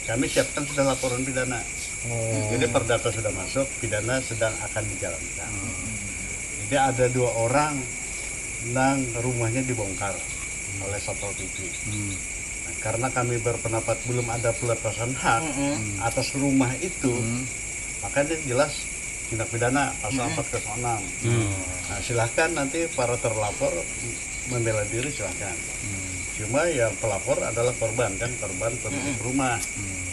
kami siapkan sudah laporan pidana. Oh. Jadi perdata sudah masuk, pidana sedang akan dijalankan. Hmm. Jadi ada dua orang nang rumahnya dibongkar oleh Satpol P P. Hmm. Nah, karena kami berpendapat belum ada pelepasan hak hmm. atas rumah itu, hmm. maka dia jelas tindak pidana pasal hmm. empat kosong enam. Hmm. Nah, silahkan nanti para terlapor membela diri silahkan. Hmm. Cuma yang pelapor adalah korban kan, korban pemilik hmm. rumah. Hmm.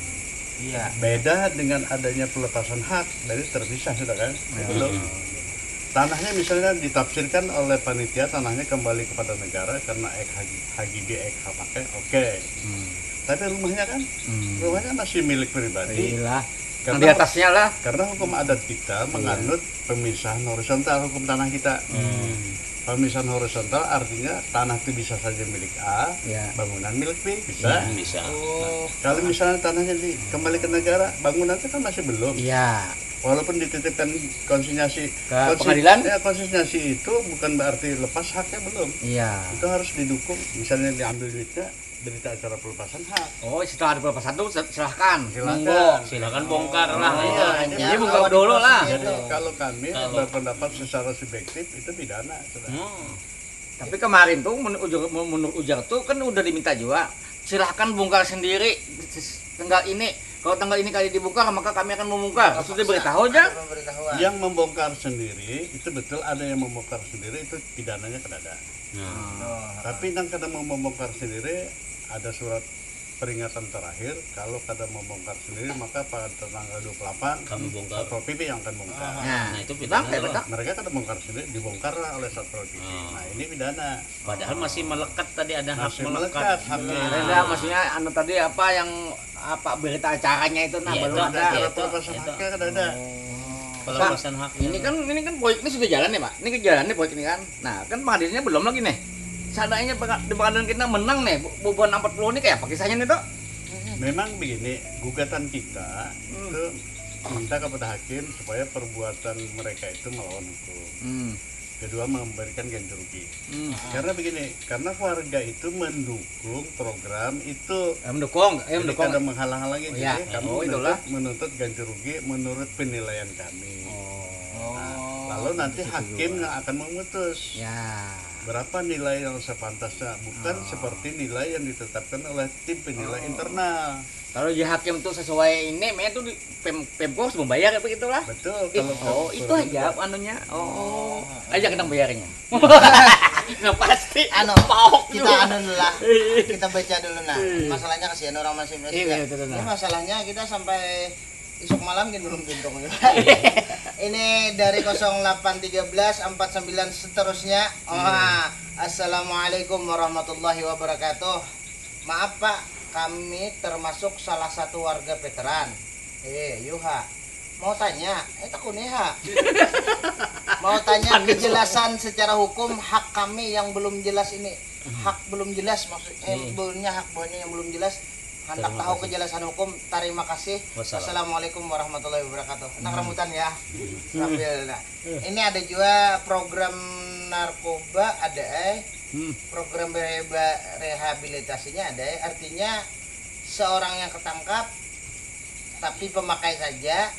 Iya. Beda dengan adanya pelepasan hak, jadi terpisah sudah kan. Ya. Belum. Tanahnya misalnya ditafsirkan oleh panitia tanahnya kembali kepada negara karena ek H G B ek H pakai, oke. Okay. Hmm. Tapi rumahnya kan, hmm. rumahnya masih milik pribadi. Iyalah. Karena, di atasnya lah. Karena hukum adat kita iya. menganut pemisahan horizontal hukum tanah kita. Hmm. Pemisahan horizontal artinya tanah itu bisa saja milik A, ya. bangunan milik B, bisa. Ya, bisa. Oh. Nah, kalau misalnya tanahnya di, kembali ke negara, bangunan itu kan masih belum. Iya. Walaupun dititipkan konsinyasi ke konsi, pengadilan, ya, konsinyasi itu bukan berarti lepas haknya, belum. Iya. Itu harus didukung, misalnya diambil duitnya, berita acara pelepasan hak. Oh, setelah ada pelepasan tuh silahkan. Silahkan. Monggo. Silahkan bongkar lah. Oh, iya, jadi bongkar dulu lah. Jadi kalau kami kalau berpendapat secara subjektif itu pidana sudah. Hmm. Tapi kemarin tuh menurut ujar, menurut ujar tuh kan udah diminta juga. Silahkan bongkar sendiri tanggal ini. Kalau tanggal ini kali dibongkar maka kami akan membongkar. Sudah diberitahu aja. Yang membongkar sendiri itu betul ada yang membongkar sendiri itu pidananya kada ada. Nah. Tapi nang kada mau membongkar sendiri ada surat peringatan terakhir kalau kada membongkar sendiri maka pada tanggal dua puluh delapan kami bongkar. Satpol P P yang akan bongkar. Nah, nah itu pidana. Mereka kada bongkar sendiri, dibongkar lah oleh Satpol P P. Oh. Nah, ini pidana. Padahal masih melekat tadi ada hak melekat. Masih melekat haknya. Ada, maksudnya anu tadi apa yang apa berita acaranya itu nah ya, belum itu, ada. Acara pelepasan haknya kada ada. Oh. Pelepasan hak ini kan ini kan proyek ini sudah jalan ya, Pak? Ini kan jalan nih proyek ini kan. Nah, kan pengadilannya belum lagi nih. Seandainya di pengadilan kita menang nih, bubuhan empat puluh ini kayak apa kisahnya nih, Dok? Memang begini, gugatan kita hmm. itu minta kepada hakim supaya perbuatan mereka itu melawan hukum. Hmm. Kedua, memberikan ganti rugi. Hmm. Karena begini, karena warga itu mendukung program itu. Ya, mendukung, ya, mendukung. Kada menghalang-halangi, oh, jadi ya. Kami oh, menuntut, menuntut ganti rugi menurut penilaian kami. Oh. Nah, lalu nanti hakim yang akan memutus. Ya. Berapa nilai yang sepantasnya, bukan oh. seperti nilai yang ditetapkan oleh tim penilai oh. internal. Kalau di hakim tuh sesuai ini, main tuh di pem, pemko harus membayar apa gitulah. Betul. Ih, kalau oh itu aja anunya. Oh, oh. Aja kena bayarnya. Nah pasti. Anu, paok kita juga. Anu dulu lah. Kita baca dulu nah. Masalahnya kasihan orang masih masih. Iya, betul, betul, ini nah. Masalahnya kita sampai isuk malam kan belum tuntung juga. Ini dari kosong delapan tiga belas empat sembilan seterusnya. Oh, hmm. Assalamualaikum warahmatullahi wabarakatuh. Maaf Pak, kami termasuk salah satu warga veteran. Eh, yuha. Mau tanya, eh takuni ha. Mau tanya kejelasan secara hukum hak kami yang belum jelas ini. Hak belum jelas maksud eh hmm. Belumnya hak buahnya yang belum jelas. Handak tahu kejelasan hukum. Terima kasih. Wassalamualaikum warahmatullahi wabarakatuh. Nah, hmm. Rambutan ya. Sambil nah. Ini ada juga program narkoba ada eh. Hmm. Program rehabilitasinya ada eh. Artinya seorang yang ketangkap tapi pemakai saja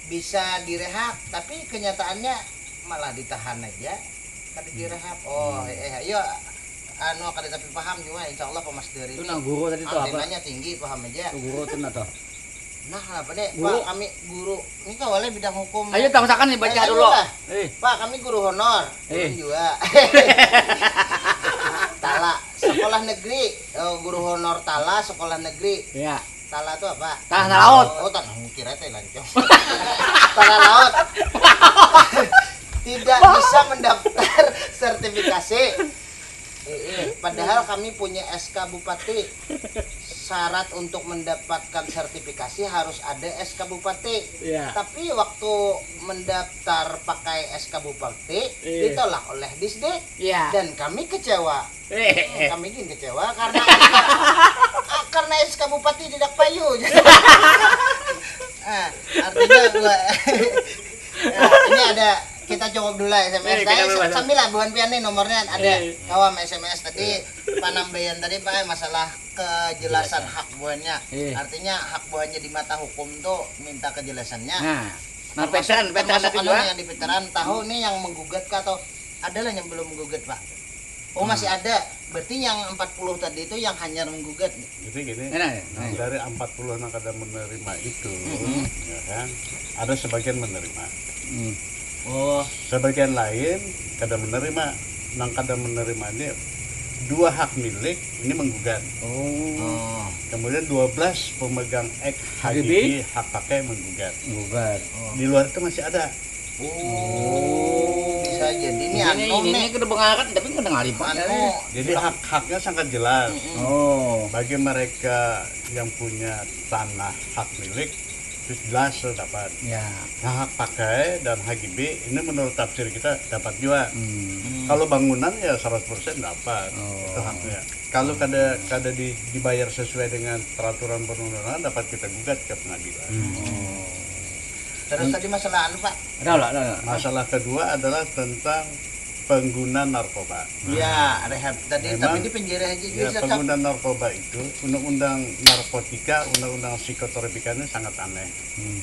bisa direhab, tapi kenyataannya malah ditahan aja kada direhab. Oh, hmm. Eh, iya anu kada tapi paham cuma insya Allah pamas dari itu nah guru tadi tuh apa? Antenanya tinggi paham aja. Tuh guru tuh nah tuh. Nah, apa deh? Guru. Pak, kami guru. Ini kawalnya bidang hukum. Ayo tangsakan nih baca dulu. Eh. Pak, kami guru honor. Eh. Juga. Tala. Sekolah negeri, eh, guru honor tala sekolah negeri. Ya. Tala itu apa? Tanah laut. Oh, tanah kira teh lancong. Tala laut. Tidak bisa mendaftar sertifikasi. Eh, eh, padahal kami punya S K Bupati. Syarat untuk mendapatkan sertifikasi harus ada S K Bupati. Iya. Tapi waktu mendaftar pakai S K Bupati, Iya. Ditolak oleh Disdik. Iya. Dan kami kecewa. Hmm, kami gin kecewa karena karena S K Bupati tidak payu. Ah, artinya gua. Nah, ini ada, kita jawab dulu lah S M S. Eh, kita Tadi dulu lah. Sambil lah buhan pian nih nomornya ada. Eh. Kawam S M S tadi, panambaian tadi, Pak, masalah kejelasan hak buhannya. Eh. Artinya hak buhannya di mata hukum tuh minta kejelasannya. Nah, nah Termasuk- veteran, veteran termasuk tadi anu juga. Yang di veteran tahu nih yang menggugat kah atau ada lah yang belum menggugat, Pak. Oh, masih ada. Berarti yang empat puluh tadi itu yang hanya menggugat. Jadi gini, Nah, nah, nah, nah. Dari empat puluh nang kada menerima itu, ya kan, ada sebagian menerima. Hmm. Oh. Sebagian lain kada menerima. Nang kada menerima ini dua hak milik ini menggugat. Oh. Oh. Kemudian dua belas pemegang X H G B? H G B hak pakai menggugat. Gugat. Di luar itu masih ada. Oh, bisa jadi ini Ini anu ini nih. Ini kedengaran tapi mendengar lipat. Anu. Jadi hak-haknya sangat jelas. Oh. Bagi mereka yang punya tanah hak milik itu jelas sudah dapat. Ya. Nah, hak pakai dan H G B ini menurut tafsir kita dapat juga. Hmm. Kalau bangunan ya seratus persen dapat Oh. itu haknya. Kalau kada kada di- dibayar sesuai dengan peraturan perundangan dapat kita gugat ke pengadilan. Oh. Terus tadi masalah anu, Pak. Ada lah, ada lah. Masalah kedua adalah tentang pengguna narkoba. Ya, rehab tadi Memang- tapi di penjara aja Ya, bisa. pengguna narkoba itu undang-undang narkotika, undang-undang psikotropika ini sangat aneh. Hmm.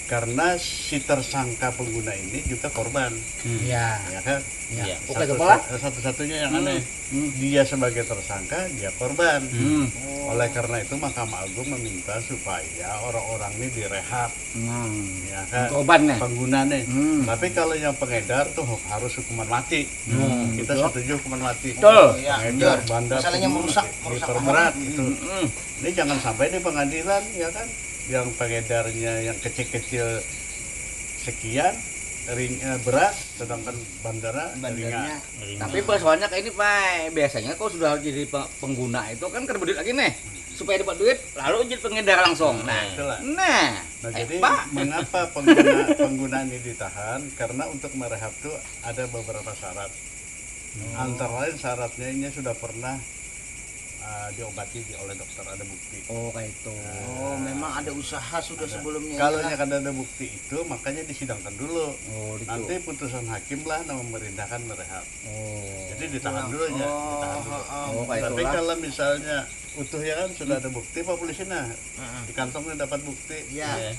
Karena si tersangka pengguna ini juga korban, Ya. ya kan? Ya. Iya. Oke, Satu- kepala. Satu-satunya yang aneh, dia sebagai tersangka dia korban. Hmm. Oleh karena itu Mahkamah Agung meminta supaya orang-orang ini direhab, Nah. ya kan? Korban nih. Pengguna nih. Hmm. Tapi kalau yang pengedar tuh harus hukuman mati. Hmm, Kita betul. Setuju hukuman mati. Betul. Ya, Pengedar, betul. bandar, Masalahnya hukuman merusak, mati. merusak Diperberat anak. gitu. Hmm. Ini jangan sampai di pengadilan ya kan, yang pengedarnya yang kecil-kecil sekian, ring, eh, berat, sedangkan bandara Bandarnya. ringan. Tapi persoalannya kayak ini, Pak. Biasanya kau sudah jadi pe- pengguna itu kan kada berduit lagi nih. Supaya dapat duit, lalu jadi pengedar langsung. Nah, Itulah. nah. Nah, Eh, jadi Pak. Mengapa pengguna pengguna ini ditahan? Karena untuk merehab tuh ada beberapa syarat. Antara lain syaratnya ini sudah pernah uh, diobati di, oleh dokter, ada bukti. Oh, kayak itu. Oh, memang ada usaha sudah sebelumnya. Kalau Lah. Yang kada ada bukti itu, makanya disidangkan dulu. Oh, gitu. Nanti putusan hakim lah yang memerintahkan merehab. Oh. Jadi ditahan dulu ya, Oh, ditahan dulu. oh, Oh, kayak Tapi itulah. Kalau misalnya utuh ya kan sudah ada bukti, Pak Polisi, nah, di kantongnya dapat bukti. Ya. Iya.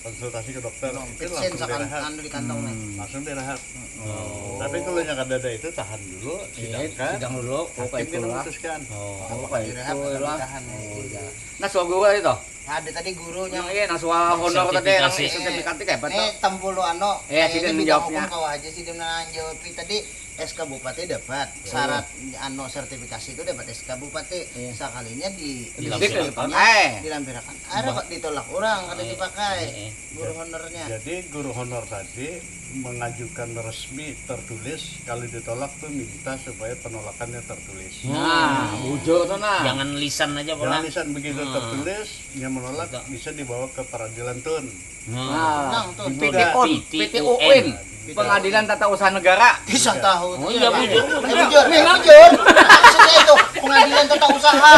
Konsultasi ke dokter, Bang, itu pitsin langsung sakan direhab. Anu di kantong nih. Hmm. Langsung direhab. Oh. Tapi kalau yang kada ada itu tahan dulu, Iya, sidangkan. sidang dulu. Oh, Hakim kayak kita itulah. Memutuskan. Oh, Apakah kayak direhab atau itulah. ditahan, nih? Oh, iya. Nah, soal guru tadi toh. Ada tadi gurunya. Nah, iya, nah soal honor tadi yang Sertifikasi. sertifikat itu kayak apa Ini toh? tempuluh anu. Eh, Kayaknya sidin bidang jawabnya. hukum kau aja sih dia menang jawab tadi S K Bupati dapat syarat anu sertifikasi itu dapat S K Bupati Iya. Sekalinya di Dilampirakan. Di- Eh. Dilampirakan. Ada kok ditolak orang kada Eh, dipakai eh, eh. Guru honornya. Jadi guru honor tadi mengajukan resmi tertulis, kalau ditolak tuh minta supaya penolakannya tertulis. Nah, bujur tuh nah. Jangan lisan aja Jangan pola. Lisan begitu Hmm. tertulis, yang menolak Betul. Bisa dibawa ke peradilan tun. Nah. Nah, Nang tuh. P T O, P T O N. P T O N. Pengadilan Tata Usaha Negara. Bisa tahu. Oh iya, Pak. bujur. Eh, bujur. Eh, bujur. Maksudnya itu pengadilan tata usaha.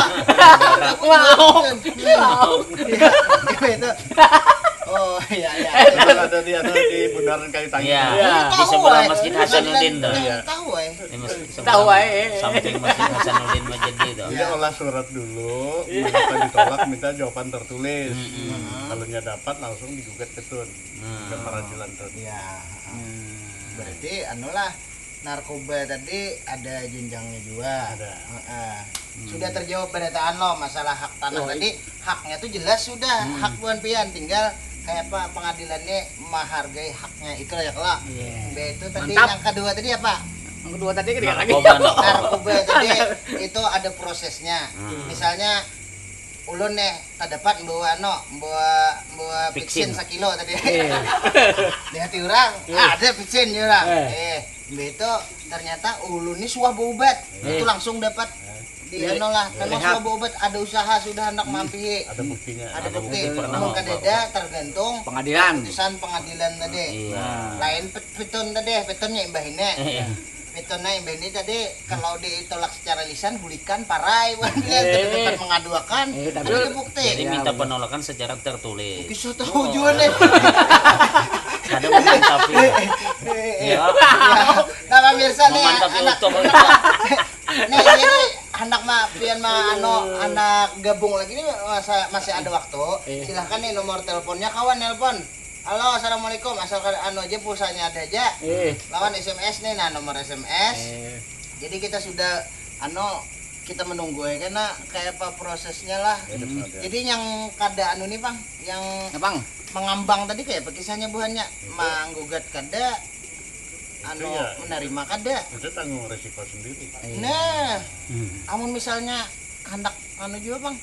Wow. Iya. Itu. Oh, iya, iya. Kalau ada di anu di bundaran kayu tangga. Iya. Iya. Di sebelah Masjid Hasanuddin tuh. Tahu, Iya. Tahu, eh. Di masjid Tahu, sebelah eh. Samping Masjid Hasanuddin Majedi tuh. Jadi olah surat dulu, mengapa ditolak, minta jawaban tertulis. Mm-mm. Kalau nya dapat langsung digugat ke tun, Nah. ke peradilan tun. Iya. Berarti anulah narkoba tadi ada jenjangnya juga. Ada. Heeh. Sudah terjawab berataan lo masalah hak tanah Oh, tadi, haknya tuh jelas sudah, hak buan pian, tinggal kayak apa pengadilannya menghargai haknya itu ya kelak. Iya. Mbak itu tadi Mantap. Yang kedua tadi apa? Kedua tadi kan lagi. Narkoba, narkoba. Narkoba tadi itu ada prosesnya. Misalnya ulun nih tadapat bawa ano, bawa bawa Vaksin. Vaksin sakilo tadi. Iya. Di hati orang, Iya. ah, ada vaksin di orang. Eh. Eh, mbak itu ternyata ulun nih suah berobat. Eh. Itu langsung dapat di Eh. ano lah, memang Rehab. suah berobat, ada usaha sudah hendak mampihi. Ada buktinya. Ada Ada bukti, bukti pernah mun mau kadada tergantung Pengadilan. Putusan pengadilan tadi. Iya. Lain pet- peton tadi, petonnya imbah ini. Iya. Petonnya imbah ini tadi kalau ditolak secara lisan bulikan parai bukan Eh. tetap mengaduakan. Eh, tapi Ada bukti. Jadi Ya, minta betul. Penolakan secara tertulis. Kisah tahu juga nih. Ada memantapi. Eh, eh, Ya. ya. Nah, pemirsa nih Memantapi anak utuh. Nih jadi anak ma pian ma ano anak gabung lagi nih masa masih ada waktu. Iya. Silahkan nih nomor teleponnya kawan nelpon. Halo, assalamualaikum. Asalkan anu aja pulsanya ada aja. Eh. Lawan S M S nih, nah nomor S M S. Eh. Jadi kita sudah anu kita menunggu ya karena kayak apa prosesnya lah. Ya, terus ada. Jadi yang kada anu nih bang, yang Abang. Mengambang tadi kayak apa kisahnya buhannya menggugat kada anu ya. Menerima kada. Itu tanggung resiko sendiri. Nah, Hmm. amun misalnya hendak anu juga bang,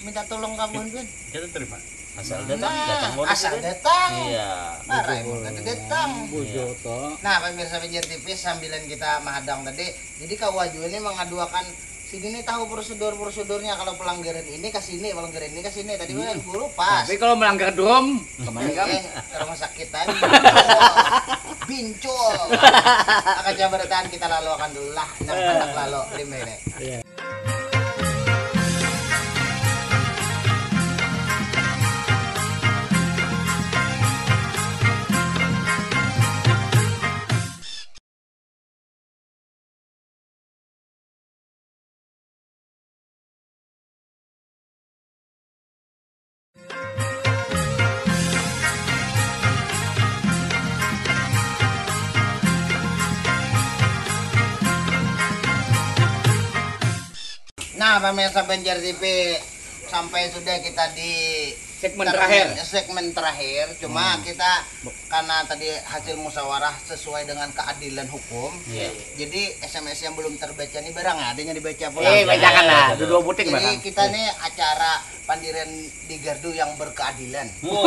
minta tolong ke buhan pian. Kita terima. Asal datang, Nah, datang wae asal sudah. datang. Iya. Parai mun kada datang. Bujo to. Nah, pemirsa Banjar T V sambilan kita mahadang tadi. Jadi kawa juga nih mengaduakan sini nih tahu prosedur-prosedurnya kalau pelanggaran ini ke sini, pelanggaran ini ke sini. Tadi kan guru pas. Tapi kalau melanggar drum, kemana kamu? Eh, ke rumah sakit tadi. Bincul. Akan coba bertahan kita lalu akan dulu lah. Nah, hendak lalu lima ini. Iya. Nah, pemirsa Banjar T V, sampai sudah kita di Segmen ter- terakhir. Segmen terakhir, cuma kita karena tadi hasil musyawarah sesuai dengan keadilan hukum. Iya. Jadi S M S yang belum terbaca ini barang ya, adanya dibaca pulang. Eh, bacakan lah, Jadi dua buting barang. Kita nih acara pandiran di gardu yang berkeadilan. Wow.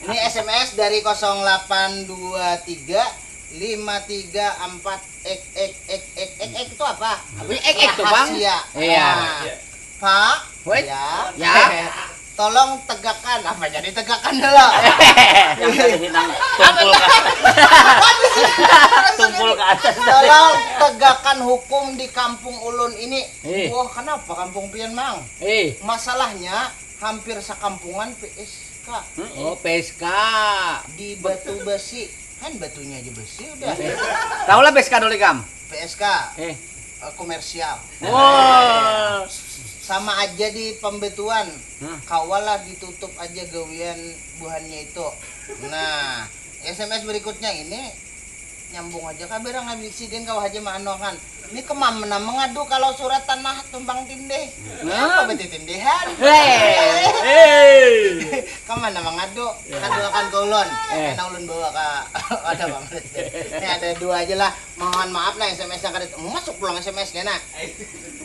Ini S M S dari kosong delapan dua tiga lima tiga empat X X X X X X itu apa? Apa X X tuh, Bang? Rahasia. Iya. Nah, Pak, Wait. Ya. Ya. Tolong tegakkan. Apa jadi tegakkan dulu? Yang tadi hinang tumpul ke atas. Tumpul ke atas. Tolong tegakkan hukum di kampung ulun ini. Eh. Wah, kenapa kampung pian, Mang? Eh. Masalahnya hampir sekampungan P S K. Oh, P S K. Di batu besi. Kan batunya aja besi udah. Tahu lah P S K dulu, Kam? P S K Eh. eh, komersial. Wah. Sama aja di pembetuan. Hah? Kawalah ditutup aja gawian buhannya itu. Nah, S M S berikutnya ini nyambung aja kah barang habis sidin kau aja maanokan. Ini kemana mengadu kalau surat tanah tumpang tindih? Nah. Apa beti tindihan? Hei. Kemana mengadu? Kadu akan ke ulun. Eh. Karena ulun bawa ke ada Pak Presiden. Ini ada dua aja lah. Mohon maaf nah S M S yang kada masuk pulang S M S kena.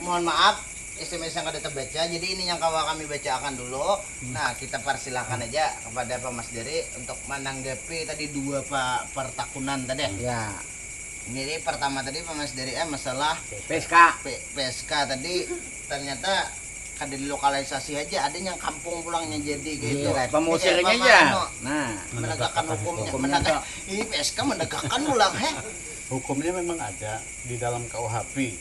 Mohon maaf S M S yang kada terbaca. Jadi ini yang kawa kami bacakan dulu. Nah, kita persilahkan aja kepada Pak Mas Deri untuk menanggapi tadi dua pa- pertakunan tadi. Ya. Jadi pertama tadi Pak Mas Deri eh masalah P S K. P- P S K tadi ternyata kada dilokalisasi aja, ada yang kampung pulangnya jadi gitu. Iya, kayak pemosirnya Kayak aja. apa, Nah, menegakkan hukumnya, Hukumnya menegak, ini P S K menegakkan pulang, heh. Hukumnya memang ada di dalam K U H P.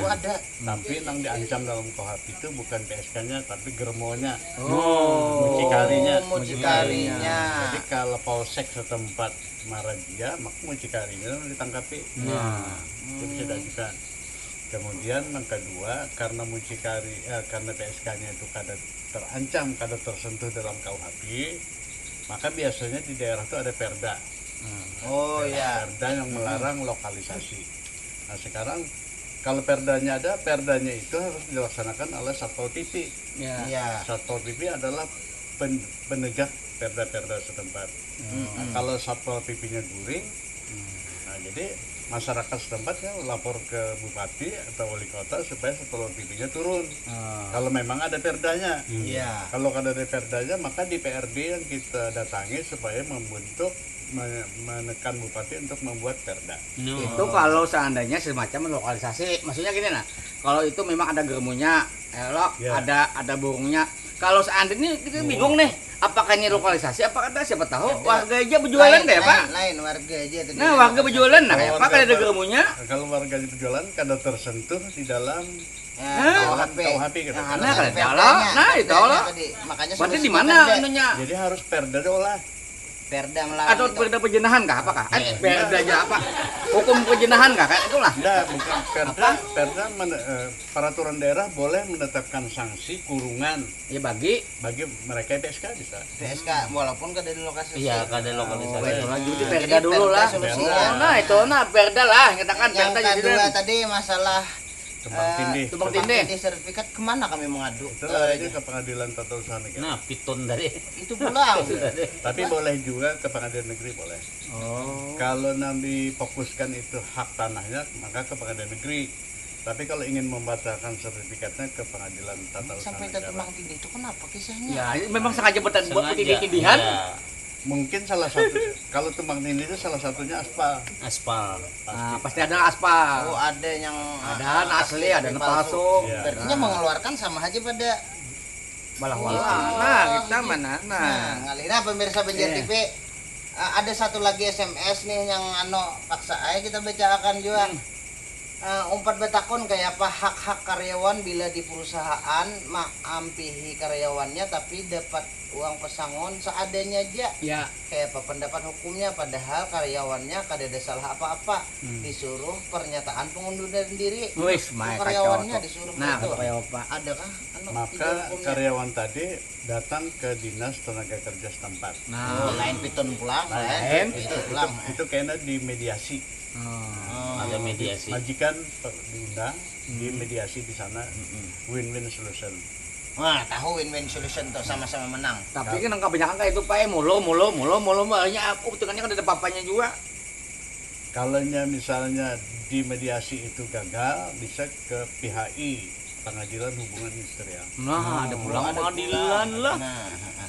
Oh ada. Tapi yang diancam dalam K U H P itu bukan P S K-nya, tapi germonya. Oh. Mucikarinya. Oh, mucikarinya. Jadi kalau polsek setempat marazia, maka mucikarinya ditangkapi. Nah. Itu bisa diajukan. Kemudian yang kedua, karena mucikari, eh, karena P S K-nya itu kada terancam, kada tersentuh dalam K U H P, maka biasanya di daerah itu ada perda. Oh ya. Perda yang melarang lokalisasi. Nah sekarang kalau perdanya ada, perdanya itu harus dilaksanakan oleh Satpol P P. Ya. Iya. Satpol P P adalah pen- penegak perda-perda setempat. Nah, kalau Satpol P P-nya guring, nah jadi masyarakat setempat ya lapor ke bupati atau wali kota supaya Satpol P P-nya turun. Kalau memang ada perdanya. Iya. Kalau kada ada perdanya, maka di P R D yang kita datangi supaya membentuk me- menekan bupati untuk membuat perda. Itu kalau seandainya semacam lokalisasi, maksudnya gini nah, kalau itu memang ada germunya, elok, Ya. ada ada burungnya. Kalau seandainya kita bingung nih, apakah ini lokalisasi apa kada, siapa tahu warga aja berjualan Lain, deh, Pak. lain, lain, warga aja tadi. Nah, warga berjualan nah, Kalau apa kada ada warga- germunya? Kalau warga berjualan kada tersentuh di dalam Ya, Nah. K U H P. K U H P gitu. Nah, Nah, ada kalau perdanya, jalan, nah, itu perdanya loh. Tadi. Makanya Berarti solusi di mana perda. Anunya? Jadi harus perda diolah. Perda melarang Atau itu. Perda perjenahan kah, apakah? Eh, perda aja apa? Hukum perjenahan kah, kayak itulah. Enggak, bukan perda. Perda men- eh, peraturan daerah boleh menetapkan sanksi kurungan Ya bagi. Bagi mereka P S K bisa. P S K walaupun kada di lokasi. Iya, kada lokalisasi. Baiklah, jadi Jadi perda dulu perda lah. solusi. Nah, itu nah perda lah, katakan Yang perda jadi kedua kan. Tadi masalah Tumpang eh, tindih. Tumpang tindih. Sertifikat kemana kami mengadu? Itu larinya ke pengadilan tata usaha negara. Nah, piton tadi. Itu pulang. Tapi boleh juga ke pengadilan negeri boleh. Oh. Kalau nang difokuskan itu hak tanahnya, maka ke pengadilan negeri. Tapi kalau ingin membatalkan sertifikatnya ke pengadilan tata usaha Sampai negara. Tumpang Tindih itu kenapa kisahnya? Ya, ini memang sengaja buat buat Sengaja, tindihan. Iya. Mungkin salah satu kalau tumpang tindih itu salah satunya aspal. Aspal. Nah, pasti ada aspal. Oh ada yang Ada yang asli, ada yang palsu. Iya. Berarti mengeluarkan sama aja pada Balah wala. Nah, kita mana? Nah. Nah, ngalih nah pemirsa Banjar Iya. T V. Eh, ada satu lagi S M S nih yang ano paksa aja kita bacakan juga. Eh, umpat batakun kayak apa hak-hak karyawan bila di perusahaan maampihi karyawannya tapi dapat uang pesangon seadanya aja. Ya. Kayak apa pendapat hukumnya padahal karyawannya kada ada salah apa-apa. Disuruh pernyataan pengunduran diri. Wis, mai karyawannya kacau. Disuruh Nah, itu. Kayak apa? Ada kah? Anu, Maka tidak hukumnya. Karyawan tadi datang ke dinas tenaga kerja setempat. Nah, Lain piton pulang, Lain. lain piton pulang. Itu kena dimediasi. oh. Ada mediasi. Majikan per- diundang, dimediasi di sana, win-win solution. Wah, tahu win-win solution tuh sama-sama menang. Tapi kan nang kebanyakan kayak itu, Pak, eh, mulu, mulu, mulu, mulu, mulu, akhirnya apa, utungannya kan ada papanya juga. Kalau misalnya di mediasi itu gagal, bisa ke P H I, Pengadilan Hubungan Industrial. Nah, ada pulang Ada pengadilan pulang. Lah. Nah,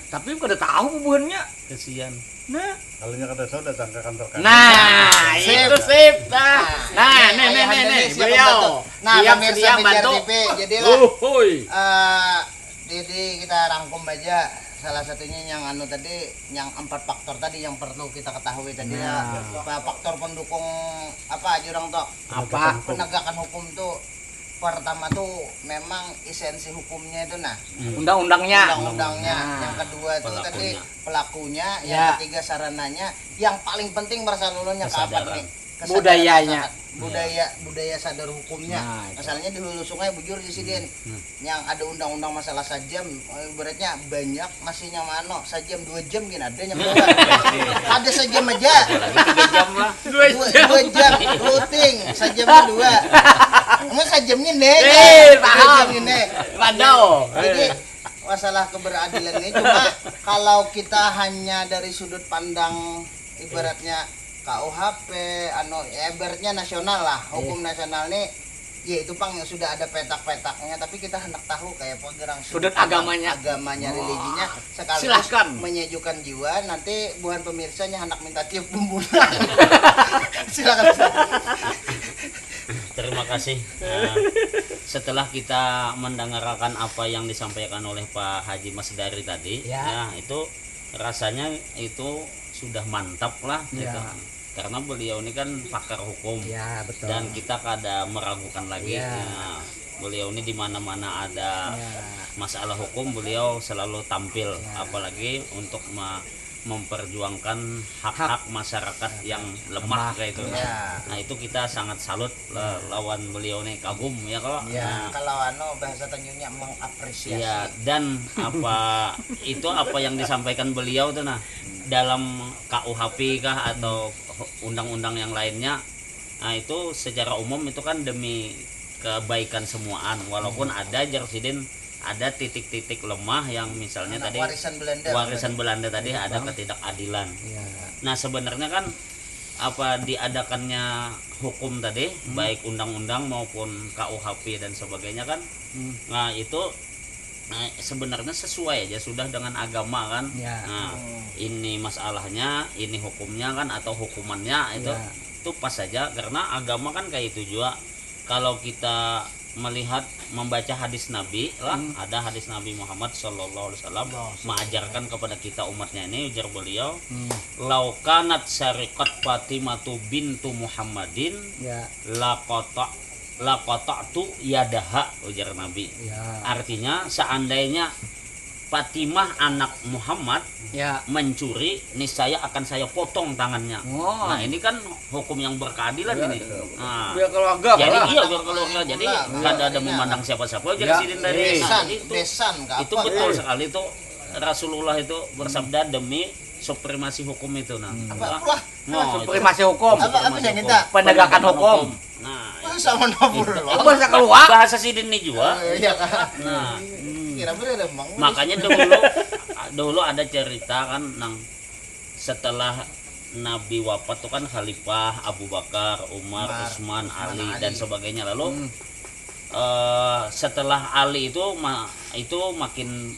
Tapi kada tahu bubuhannya. Kesian. Nah. Kalau nya kada tahu datang ke kantor kami. Nah, itu sip dah. Nah, nih, nih, Ayah nih, anda nih, nih, siapa beliau. bantu? Nah, Siap pemirsa sedia Banjar bantu. T V, jadilah Uhuy. eh, jadi kita rangkum aja salah satunya yang anu tadi, yang empat faktor tadi yang perlu kita ketahui tadi ya. Apa faktor pendukung apa aja orang tuh? Apa? Penegakan hukum tuh pertama tuh memang esensi hukumnya itu nah Undang-undangnya. undang-undangnya. Nah. Yang kedua tuh tadi pelakunya, yang Ya. Ketiga sarananya, yang paling penting merasa lulunnya kapan Kesadaran. Nih? Kesadaran Budayanya. masyarakat. Budaya budaya sadar hukumnya. Nah, itu. Masalahnya di hulu sungai bujur di sidin. Yang ada undang-undang masalah sajam, eh, ibaratnya banyak masih nyaman no. Sajam dua jam gini ada yang ada sajam aja. Tiga jam lah. Dua, dua jam rutin sajamnya dua. Enggak sajamnya nih. Eh, Dua paham. jam gini. Padahal. Jadi masalah keberadilan ini cuma kalau kita hanya dari sudut pandang ibaratnya K U H P anu ya, ibaratnya nasional lah hukum nasional nih ya itu pang yang sudah ada petak-petaknya tapi kita hendak tahu kayak apa gerang Sudut agamanya. agamanya religinya sekaligus Silahkan. Menyejukkan jiwa nanti buhan pemirsanya hendak minta tiup bumbunan silakan Terima kasih. Nah, setelah kita mendengarkan apa yang disampaikan oleh Pak Haji Mas Dari tadi, Ya. Nah itu rasanya itu sudah mantap lah Ya. gitu. Karena beliau ini kan pakar hukum Ya, betul. dan kita kada meragukan lagi. Ya. Nah, beliau ini di mana-mana ada Ya. masalah hukum beliau selalu tampil, apalagi untuk me- memperjuangkan hak-hak masyarakat yang lemah kayak itu. Ya. Nah itu kita sangat salut la- lawan beliau nih kagum ya kalau. Ya. Nah, kalau anu bahasa Tanjungnya mengapresiasi Iya, dan apa itu apa yang disampaikan beliau tuh nah dalam K U H P kah atau undang-undang yang lainnya. Nah, itu secara umum itu kan demi kebaikan semuaan walaupun ada jar sidin ada titik-titik lemah yang misalnya tadi warisan Belanda warisan Belanda tadi ada ketidakadilan. Ya. Nah, sebenarnya kan apa diadakannya hukum tadi, hmm, baik undang-undang maupun K U H P dan sebagainya kan, hmm, nah itu, nah, sebenarnya sesuai aja sudah dengan agama kan. Ya. Nah, hmm, ini masalahnya, ini hukumnya kan atau hukumannya itu, ya, itu pas saja karena agama kan kayak itu juga. Kalau kita melihat, membaca hadis Nabi lah, hmm, ada hadis Nabi Muhammad sallallahu alaihi wasallam mengajarkan kepada kita umatnya ini, ujar beliau, hmm, laukanat sariqat Fatimatu bintu Muhammadin, ya, laqata laqata'tu yadaha, ujar Nabi. Ya. Artinya seandainya Fatimah anak Muhammad, ya, mencuri, niscaya akan saya potong tangannya. Oh. Nah, ini kan hukum yang berkeadilan ini. Nah, biar keluarga jadi lah. Iya, biar keluarga. Jadi, nah, kada ada memandang siapa-siapa, ujar, ya, sidin tadi. Nah, besan, itu, besan, itu apa? Betul sekali itu. Rasulullah itu bersabda demi supremasi hukum itu, nah. Hmm. Apa? Nah, supremasi hukum. Apa, apa yang kita? Penegakan hukum. Nah, sama Nabullah. Bahasa sidin nih juga. Oh, iya kan? Nah, hmm, kira bener emang. Makanya dahulu, dahulu ada cerita kan, nang setelah Nabi wafat tuh kan Khalifah Abu Bakar, Umar, Umar, Utsman, Utsman, Ali, Ali, dan sebagainya. Lalu, hmm, eh, setelah Ali itu ma- itu makin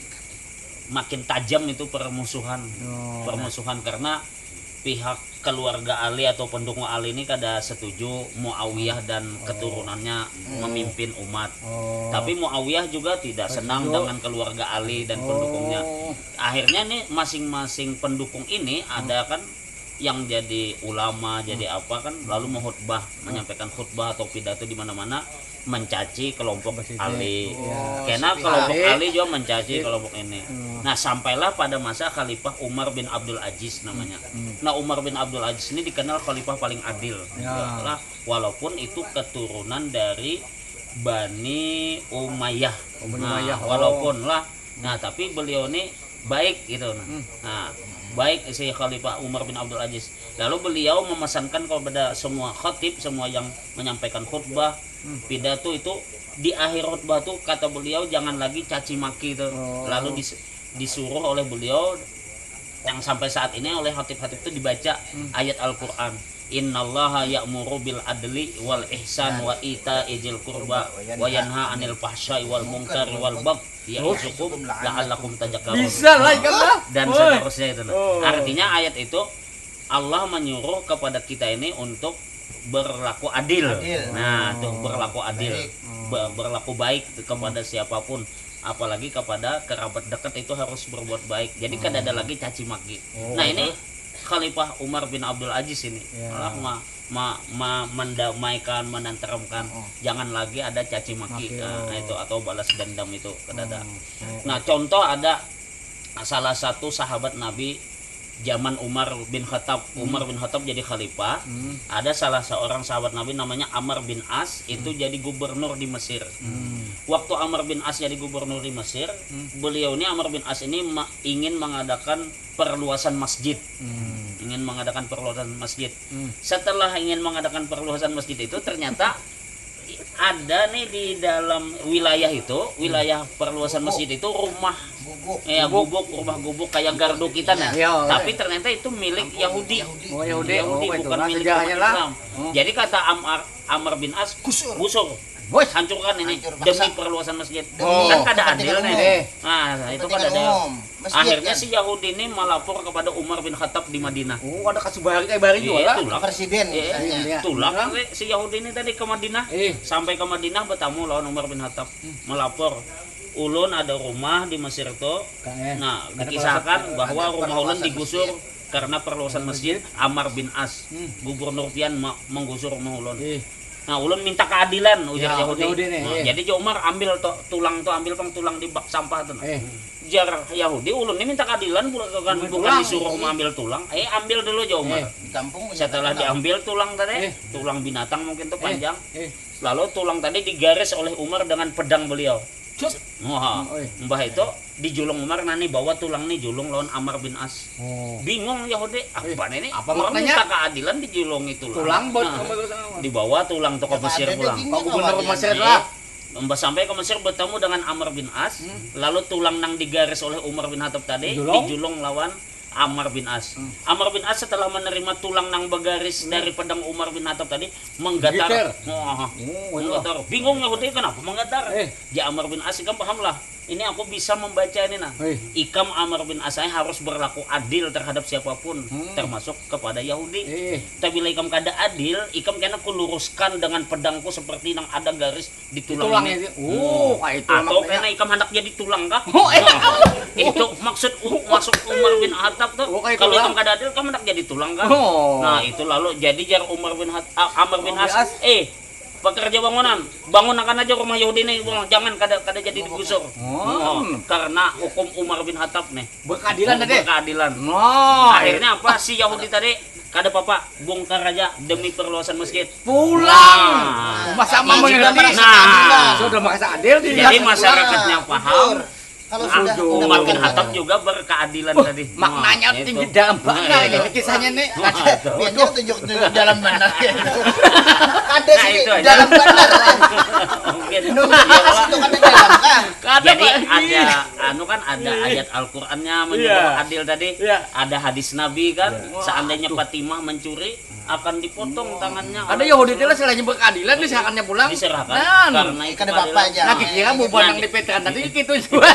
makin tajam itu permusuhan. Oh. Permusuhan karena pihak keluarga Ali atau pendukung Ali ini kada setuju Muawiyah dan, oh, keturunannya, hmm, memimpin umat. Oh. Tapi Muawiyah juga tidak senang, setuju, dengan keluarga Ali dan, oh, pendukungnya. Akhirnya nih masing-masing pendukung ini, hmm, ada kan yang jadi ulama, jadi, hmm, apa kan, lalu mengkhutbah, hmm, menyampaikan khutbah atau pidato di mana-mana mencaci kelompok, bersih, Ali. Iya. Oh, karena si kelompok Ali, Ali juga mencaci, iya, kelompok ini. Hmm. Nah, sampailah pada masa Khalifah Umar bin Abdul Aziz namanya. Hmm. Nah, Umar bin Abdul Aziz ini dikenal khalifah paling adil. Ya. Lah, walaupun itu keturunan dari Bani Umayyah. Oh, Bani Umayyah. Nah, oh, walaupun lah. Nah, tapi beliau ini baik gitu. Nah, hmm, nah, baik si Khalifah Umar bin Abdul Aziz. Lalu beliau memesankan kepada semua khatib, semua yang menyampaikan khutbah, hmm, pidato itu, di akhir khutbah tuh kata beliau jangan lagi caci maki tuh. Oh. Lalu dis- disuruh oleh beliau yang sampai saat ini oleh khatib-khatib itu dibaca, hmm, ayat Al-Qur'an. Innallaha ya'muru bil adli wal ihsan wa ita ijil qurba wa yanha anil fahsyai wal munkari wal baghi ya'izukum la'allakum tadzakkarun. Bisa lah, ikan lah. Dan, woi, seterusnya itu, nah. Oh. Artinya ayat itu Allah menyuruh kepada kita ini untuk berlaku adil. Adil. Nah, tuh, oh, berlaku adil. Baik. Be- berlaku baik kepada, hmm, siapapun, apalagi kepada kerabat dekat itu harus berbuat baik. Jadi, hmm, kada ada lagi caci maki. Oh. Nah, ini Khalifah Umar bin Abdul Aziz ini. Ya. Malah ma- ma- ma- mendamaikan, menenteramkan. Oh. Jangan lagi ada caci maki, maki, nah, oh, itu, atau balas dendam itu, kada ada. Hmm. Oh. Nah, contoh ada salah satu sahabat Nabi zaman Umar bin Khattab. Hmm. Umar bin Khattab jadi khalifah. Hmm. Ada salah seorang sahabat Nabi namanya Amr bin As, itu, hmm, jadi gubernur di Mesir. Hmm. Waktu Amr bin As jadi gubernur di Mesir, hmm, beliau ini, Amr bin As ini ma- ingin mengadakan perluasan masjid. Hmm. Ingin mengadakan perluasan masjid. Hmm. Setelah ingin mengadakan perluasan masjid itu, ternyata ada nih di dalam wilayah itu, hmm, wilayah perluasan, gubuk, masjid itu rumah, gubuk, ya, gubuk, gubuk, rumah gubuk kayak gardu kita, nah. Iya, tapi, iya, ternyata itu milik Yahudi. Yahudi. Oh, Yahudi. Yahudi, oh, bukan milik umat Islam. Oh. Jadi kata Amr, Amr bin As, gusur. Gusur. Bos. Hancurkan ini. Hancur paksa. Demi perluasan masjid. Demi, oh, kan kada adil nih. Kepentingan umum. Eh. Nah, itu kepentingan kada ada. Umum. Masjid. Akhirnya kan si Yahudi ini melapor kepada Umar bin Khattab di Madinah. Oh, ada kasus bahari kayak bahari juga, iya, lah. Tulak. Presiden, iya, misalnya. Iya. Tulak, iya, si Yahudi ini tadi ke Madinah. Eh. Sampai ke Madinah bertamu lawan Umar bin Khattab. Hmm. Melapor. Ulun ada rumah di Mesir tuh. Ka-, eh. Nah, ada dikisahkan perluasan, bahwa ada rumah ulun perluasan digusur masjid. Karena perluasan masjid, masjid. Amr bin As, hmm, gubernur pian ma- menggusur rumah ulun. Ih. Nah, ulun minta keadilan, ujar, ya, Yahudi. Yahudi nih, nah, iya. Jadi, jar Umar, ambil to, tulang tuh, ambil pang tulang di bak sampah tuh, nah. Eh. Jar Yahudi, ulun nih minta keadilan, bukan, bukan tulang, disuruh, eh, mengambil tulang. Eh, ambil dulu, jar Umar. Eh. Di kampung punya. Setelah tulang. Diambil tulang tadi, eh, tulang binatang mungkin tuh, eh, panjang. Eh. Lalu tulang tadi digaris oleh Umar dengan pedang beliau. Cus. Wah, hmm, oi. Mbah itu dijulung Umar, "Nani bawa tulang nih, julung lawan Amr bin As." Oh. Bingung Yahudi, eh, "Apa nih, apa maknanya? Orang minta keadilan dijulungi tulang." Tulang buat, nah, dibawa tulang tuh ke Mesir pulang. Pak Gubernur Mesir lah. Mbah sampai ke Mesir bertemu dengan Amr bin As, hmm, lalu tulang nang digaris oleh Umar bin Khattab tadi dijulung, dijulung lawan Amr bin As. Amr bin As setelah menerima tulang nang bagaris dari pedang Umar bin Khattab tadi, menggatar. Menggetar. Wah, Oh, menggetar. Bingung Yahudi, kenapa menggetar? Eh. Ya Amr bin As, ikam paham lah. Ini aku bisa membaca ini nah. Hei. Ikam Amr bin As harus berlaku adil terhadap siapapun, Hmm. termasuk kepada Yahudi. Eh. Tapi bila ikam kada adil, ikam kena kuluruskan dengan pedangku seperti nang ada garis di Tulangnya tulangnya. itu. Oh, kayak itu Atau maknanya. Kena ikam hendak jadi tulang kah? Oh, eh. Nah, itu maksud maksud Umar bin Khattab tuh. Oh, kayak Kalau tulang. Ikam kada adil, kamu hendak jadi tulang kah? Oh. Nah, itu lalu jadi jar Umar bin Khattab, Amr bin Amr bin As, As. Eh, pekerja bangunan, bangun akan aja rumah Yahudi ini, jangan kada kada jadi digusur. Oh. Karena hukum Umar bin Khattab nih. Berkeadilan tadi. Berkeadilan. Nah, Akhirnya apa, si Yahudi tadi kada apa-apa, bongkar aja demi perluasan masjid. Pulang. Nah. Masa Nah, mau jika mengerti? merasa Nah. keadilan. Sudah merasa adil di Jadi masyarakatnya paham. Kalau sudah Umar bin mendapatkan Khattab juga berkeadilan tadi. Maknanya Nah, tinggi itu. dalam banget Nah, ini itu. Kisahnya nih. Nah, itu. Biar dia tunjuk tunjuk dalam benar ya. Ada Nah, sih itu aja. Dalam benar. Mungkin. Nunggu pas itu kan dalam kah? Kada, Jadi Pak. Ada anu kan, ada ayat Al-Qur'annya menyuruh Iya. Adil tadi, Iya. Ada hadis Nabi kan, Iya. Seandainya Fatimah mencuri akan dipotong tangannya. Ada Yahudi itu lah selain berkeadilan diserahkannya pulang. Diserahkan Nah, karena itu Kada apa-apa keadilan. aja. Nah, kira bubuhan Nah, yang di Petra tadi gitu juga.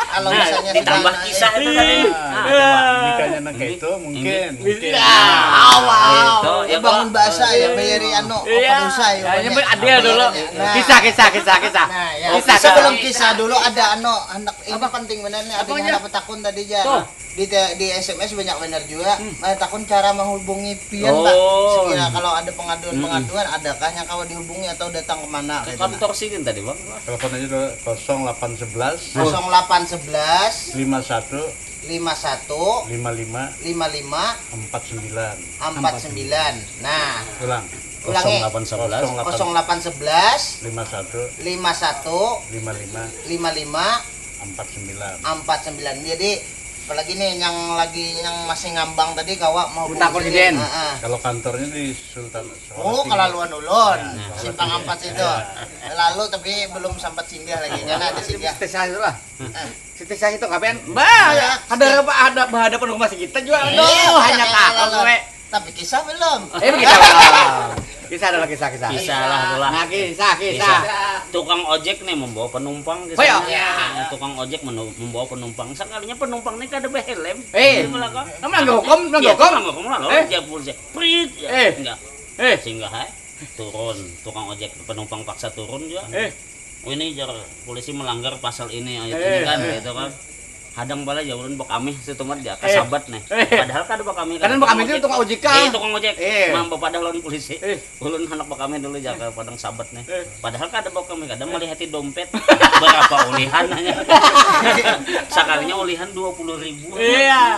Kalau Nah, misalnya ditambah sudah kisah itu eh, tadi. Ih, Nah, ah, coba. Nikahnya nang Ini- itu mungkin, ini- mungkin. Iya, awal. Itu ya bangun Pak. Bahasa ya, bayari anu Iya. Dosa ya. Ya, ini Banyak. adil dulu. Nah. Kisah, kisah, kisah, kisah. Nah, ya. Kisah. Sebelum kisah dulu ada anu anak ini Apa? Penting benar nih, Apanya? Ada anak petakun tadi aja. Tuh. Di te- di S M S banyak benar juga. Hmm. Nah, takun cara menghubungi pian Pak. Oh. Sekira kalau ada pengaduan-pengaduan adakah yang kawa dihubungi atau datang kemana Ke gitu, nah. Kantor sidin tadi, Bang. Telepon aja dulu kosong delapan sebelas Kosong delapan sebelas lima satu lima satu lima lima lima lima empat sembilan. empat sembilan. Nah, Ulang. Ulangi. Kosong delapan sebelas. Kosong delapan sebelas Lima satu lima satu lima lima lima lima empat sembilan. empat sembilan. Jadi apalagi nih yang lagi yang masih ngambang tadi kawa mau Takun sidin. Heeh. Kalau kantornya di Sultan. Oh, kelaluan ulun. Simpang empat situ. Lalu tapi belum sempat singgah lagi. Karena ada singgah. Siti Syah itu lah. Siti Syah itu kapan? Bah, ada apa ada berhadapan rumah kita juga. Aduh, Iya, hanya iya, takut lalu. Gue. Tapi kisah belum. Eh, begitu. Kisah adalah kisah-kisah. Kisah lah itulah. Nah, kisah, Kisah. kisah. Tukang ojek nih membawa penumpang ke Oh, iya. sana. Nah, tukang ojek menu- membawa penumpang. Sekalinya penumpang nih kada berhelm. Eh. Di belakang. Emang nggak hukum, emang Iya, nggak hukum. Emang nggak hukum lah, Eh. Dia polisi. Prit. Ya. Eh. Enggak. Eh. Singgah, eh. Turun. Tukang ojek, penumpang paksa turun juga. Eh. Oh, ini jar polisi melanggar pasal ini, ayat Eh, ini kan, eh. Gitu kan. Hadang bala ya ulun bekamih situ mah di atas Eh. Sabat nih. Eh. Padahal kada bekamih. Kadang bekamih itu tukang ojek kah? Eh, tukang ojek. Eh. Nah, bepadah lawan polisi. Eh. Ulun hendak bekamih dulu jar ke Padang Sabat nih. Eh. Padahal kada bekamih, kada melihati dompet. Berapa ulihan hanya. Sekalinya ulihan dua puluh ribu. Iya.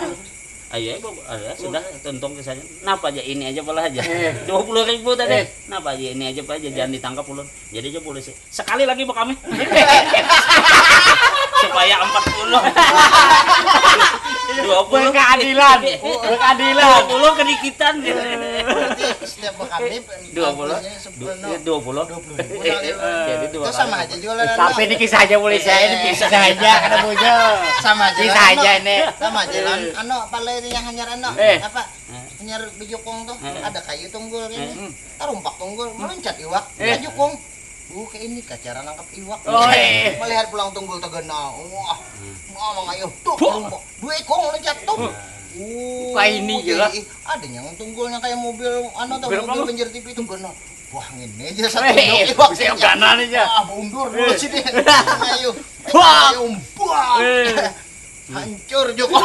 Ayo, ibu, ada, sudah tuntung kisahnya. Napa aja ini aja pala aja. Eh. Dua puluh ribu tadi. Eh. Napa aja ini aja pala aja, jangan ditangkap ulun. Jadi aja polisi. Sekali lagi bekamih. Supaya empat puluh. Dua puluh. Berkeadilan. Berkeadilan. Dua puluh kedikitan gitu. Berarti setiap bekamih Dua puluh. harganya sepuluh. Iya, dua puluh. Dua puluh ribu Iya, kali. jadi dua Itu sama kali. Aja jualan Sampai ini kisah aja mulai saya ini kisah aja kada bujur. Sama aja Kisah lah, aja anu. ini. Sama aja lah. Anu apa lah ini yang hanyar anu? Eh. Apa? Hanyar bejukung tuh. Eh. Ada kayu tunggul ini. Eh. Tarumpak tunggul, meluncat iwak. Eh. Bejukung. Uh, kayak ini kah cara nangkap iwak. Oh, eh. Melihat pulang tunggul tergenal. Wah. Wah, mangayuh. Tuh, tarumpak. Dua ekor meluncat tuh. Uh, Kayak ini, kayak gila. Ih, ada yang tunggulnya kayak mobil anu atau Mobil mobil apa? Banjar T V itu genal. Wah, ini aja satu Eh, iwak bisa ganal aja. Ah, mundur dulu sini. Ayo. Wah. Ayo, buang. Eh. Hancur juga.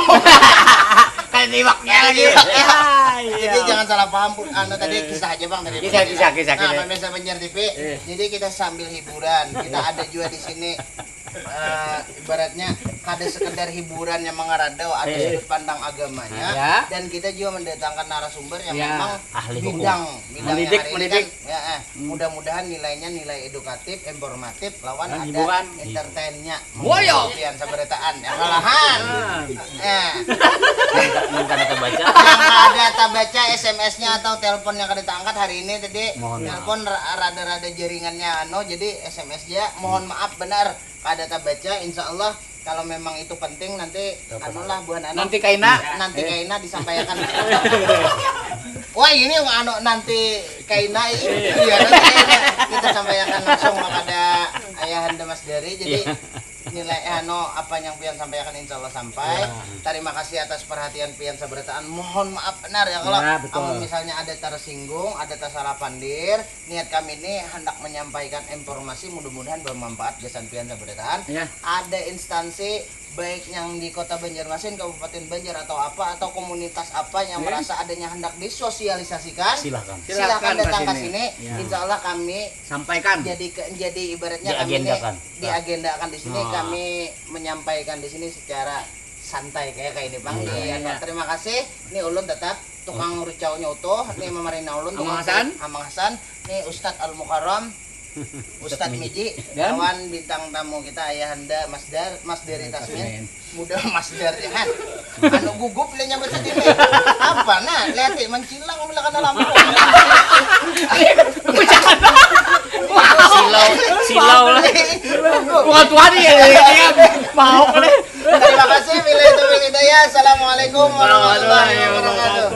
Kayak iwaknya lagi. Iya. Ya, iya. Jadi jangan salah paham, Bu. Anu tadi kisah aja Bang tadi. Kisah, kisah, kisah, Nah, kisah. Pemirsa Banjar T V. Eh. Jadi kita sambil hiburan. Kita ada juga di sini. Eh, ibaratnya kada sekedar hiburan yang mengaradau atau Eh. sudut pandang agamanya Ya. Dan kita juga mendatangkan narasumber yang Ya. memang Ahli hukum. Bidang bidangnya Mendidik, hari ini mendidik. Kan, ya, eh, mudah-mudahan nilainya nilai edukatif, informatif, lawan Dan ada hiburan. Entertainnya. Woyo. Pian sabarataan ya malahan. Ah. Eh, Mun kada tabaca. yang kada tabaca S M S-nya atau telepon yang kada taangkat hari ini tadi Mohon maaf. Telepon ra- rada-rada jaringannya anu jadi S M S aja mohon maaf benar kada tabaca insya Allah Kalau memang itu penting, nanti Dapat. Anulah buhan anak. Nanti kaina. Nanti kaina disampaikan. Wah, ini anu nanti kaina ini. Iya, nanti kaina. Kita sampaikan langsung kepada Ayahanda Mas Dari. Jadi Iya. Nilai anu apa yang pian sampaikan, insya Allah sampai. Ya. Terima kasih atas perhatian pian sabarataan. Mohon maaf benar ya kalau Ya, betul. amun misalnya ada tersinggung, ada tersalah pandir. Niat kami ini hendak menyampaikan informasi, mudah-mudahan bermanfaat gasan pian sabarataan. Ya. Ada instansi baik yang di Kota Banjarmasin, Kabupaten Banjar atau apa atau komunitas apa yang Ya. Merasa adanya hendak disosialisasikan, Silakan. Silakan Silakan datang ke ke sini. Sini. Ya. Insya Allah kami Sampaikan. jadi ke, jadi ibaratnya kami ini Diagendakan. Diagendakan di sini, Nah. Kami menyampaikan di sini secara santai kayak kayak ini, Bang. Iya. Iya, Iya. Terima kasih. Ini ulun tetap tukang rucaunya utuh, ini memarina ulun tukang Amang Hasan. Amang Hasan, ini Ustadz Al Mukarram, Ustadz Miji, Dan? Lawan bintang tamu kita Ayahanda Mas Dar, Mas Dari Tasmin. Tasmin. Muda Mas Dar ya kan. Anu gugup lah nyambat tadi nih. Apa nah? Lihat nih, mencilang bila kena lampu. Silau, silau lah. Bukan Tuhan ya, ya, ya. Mau kali. Terima kasih. Bila itu bila itu ya. Assalamualaikum warahmatullahi wabarakatuh.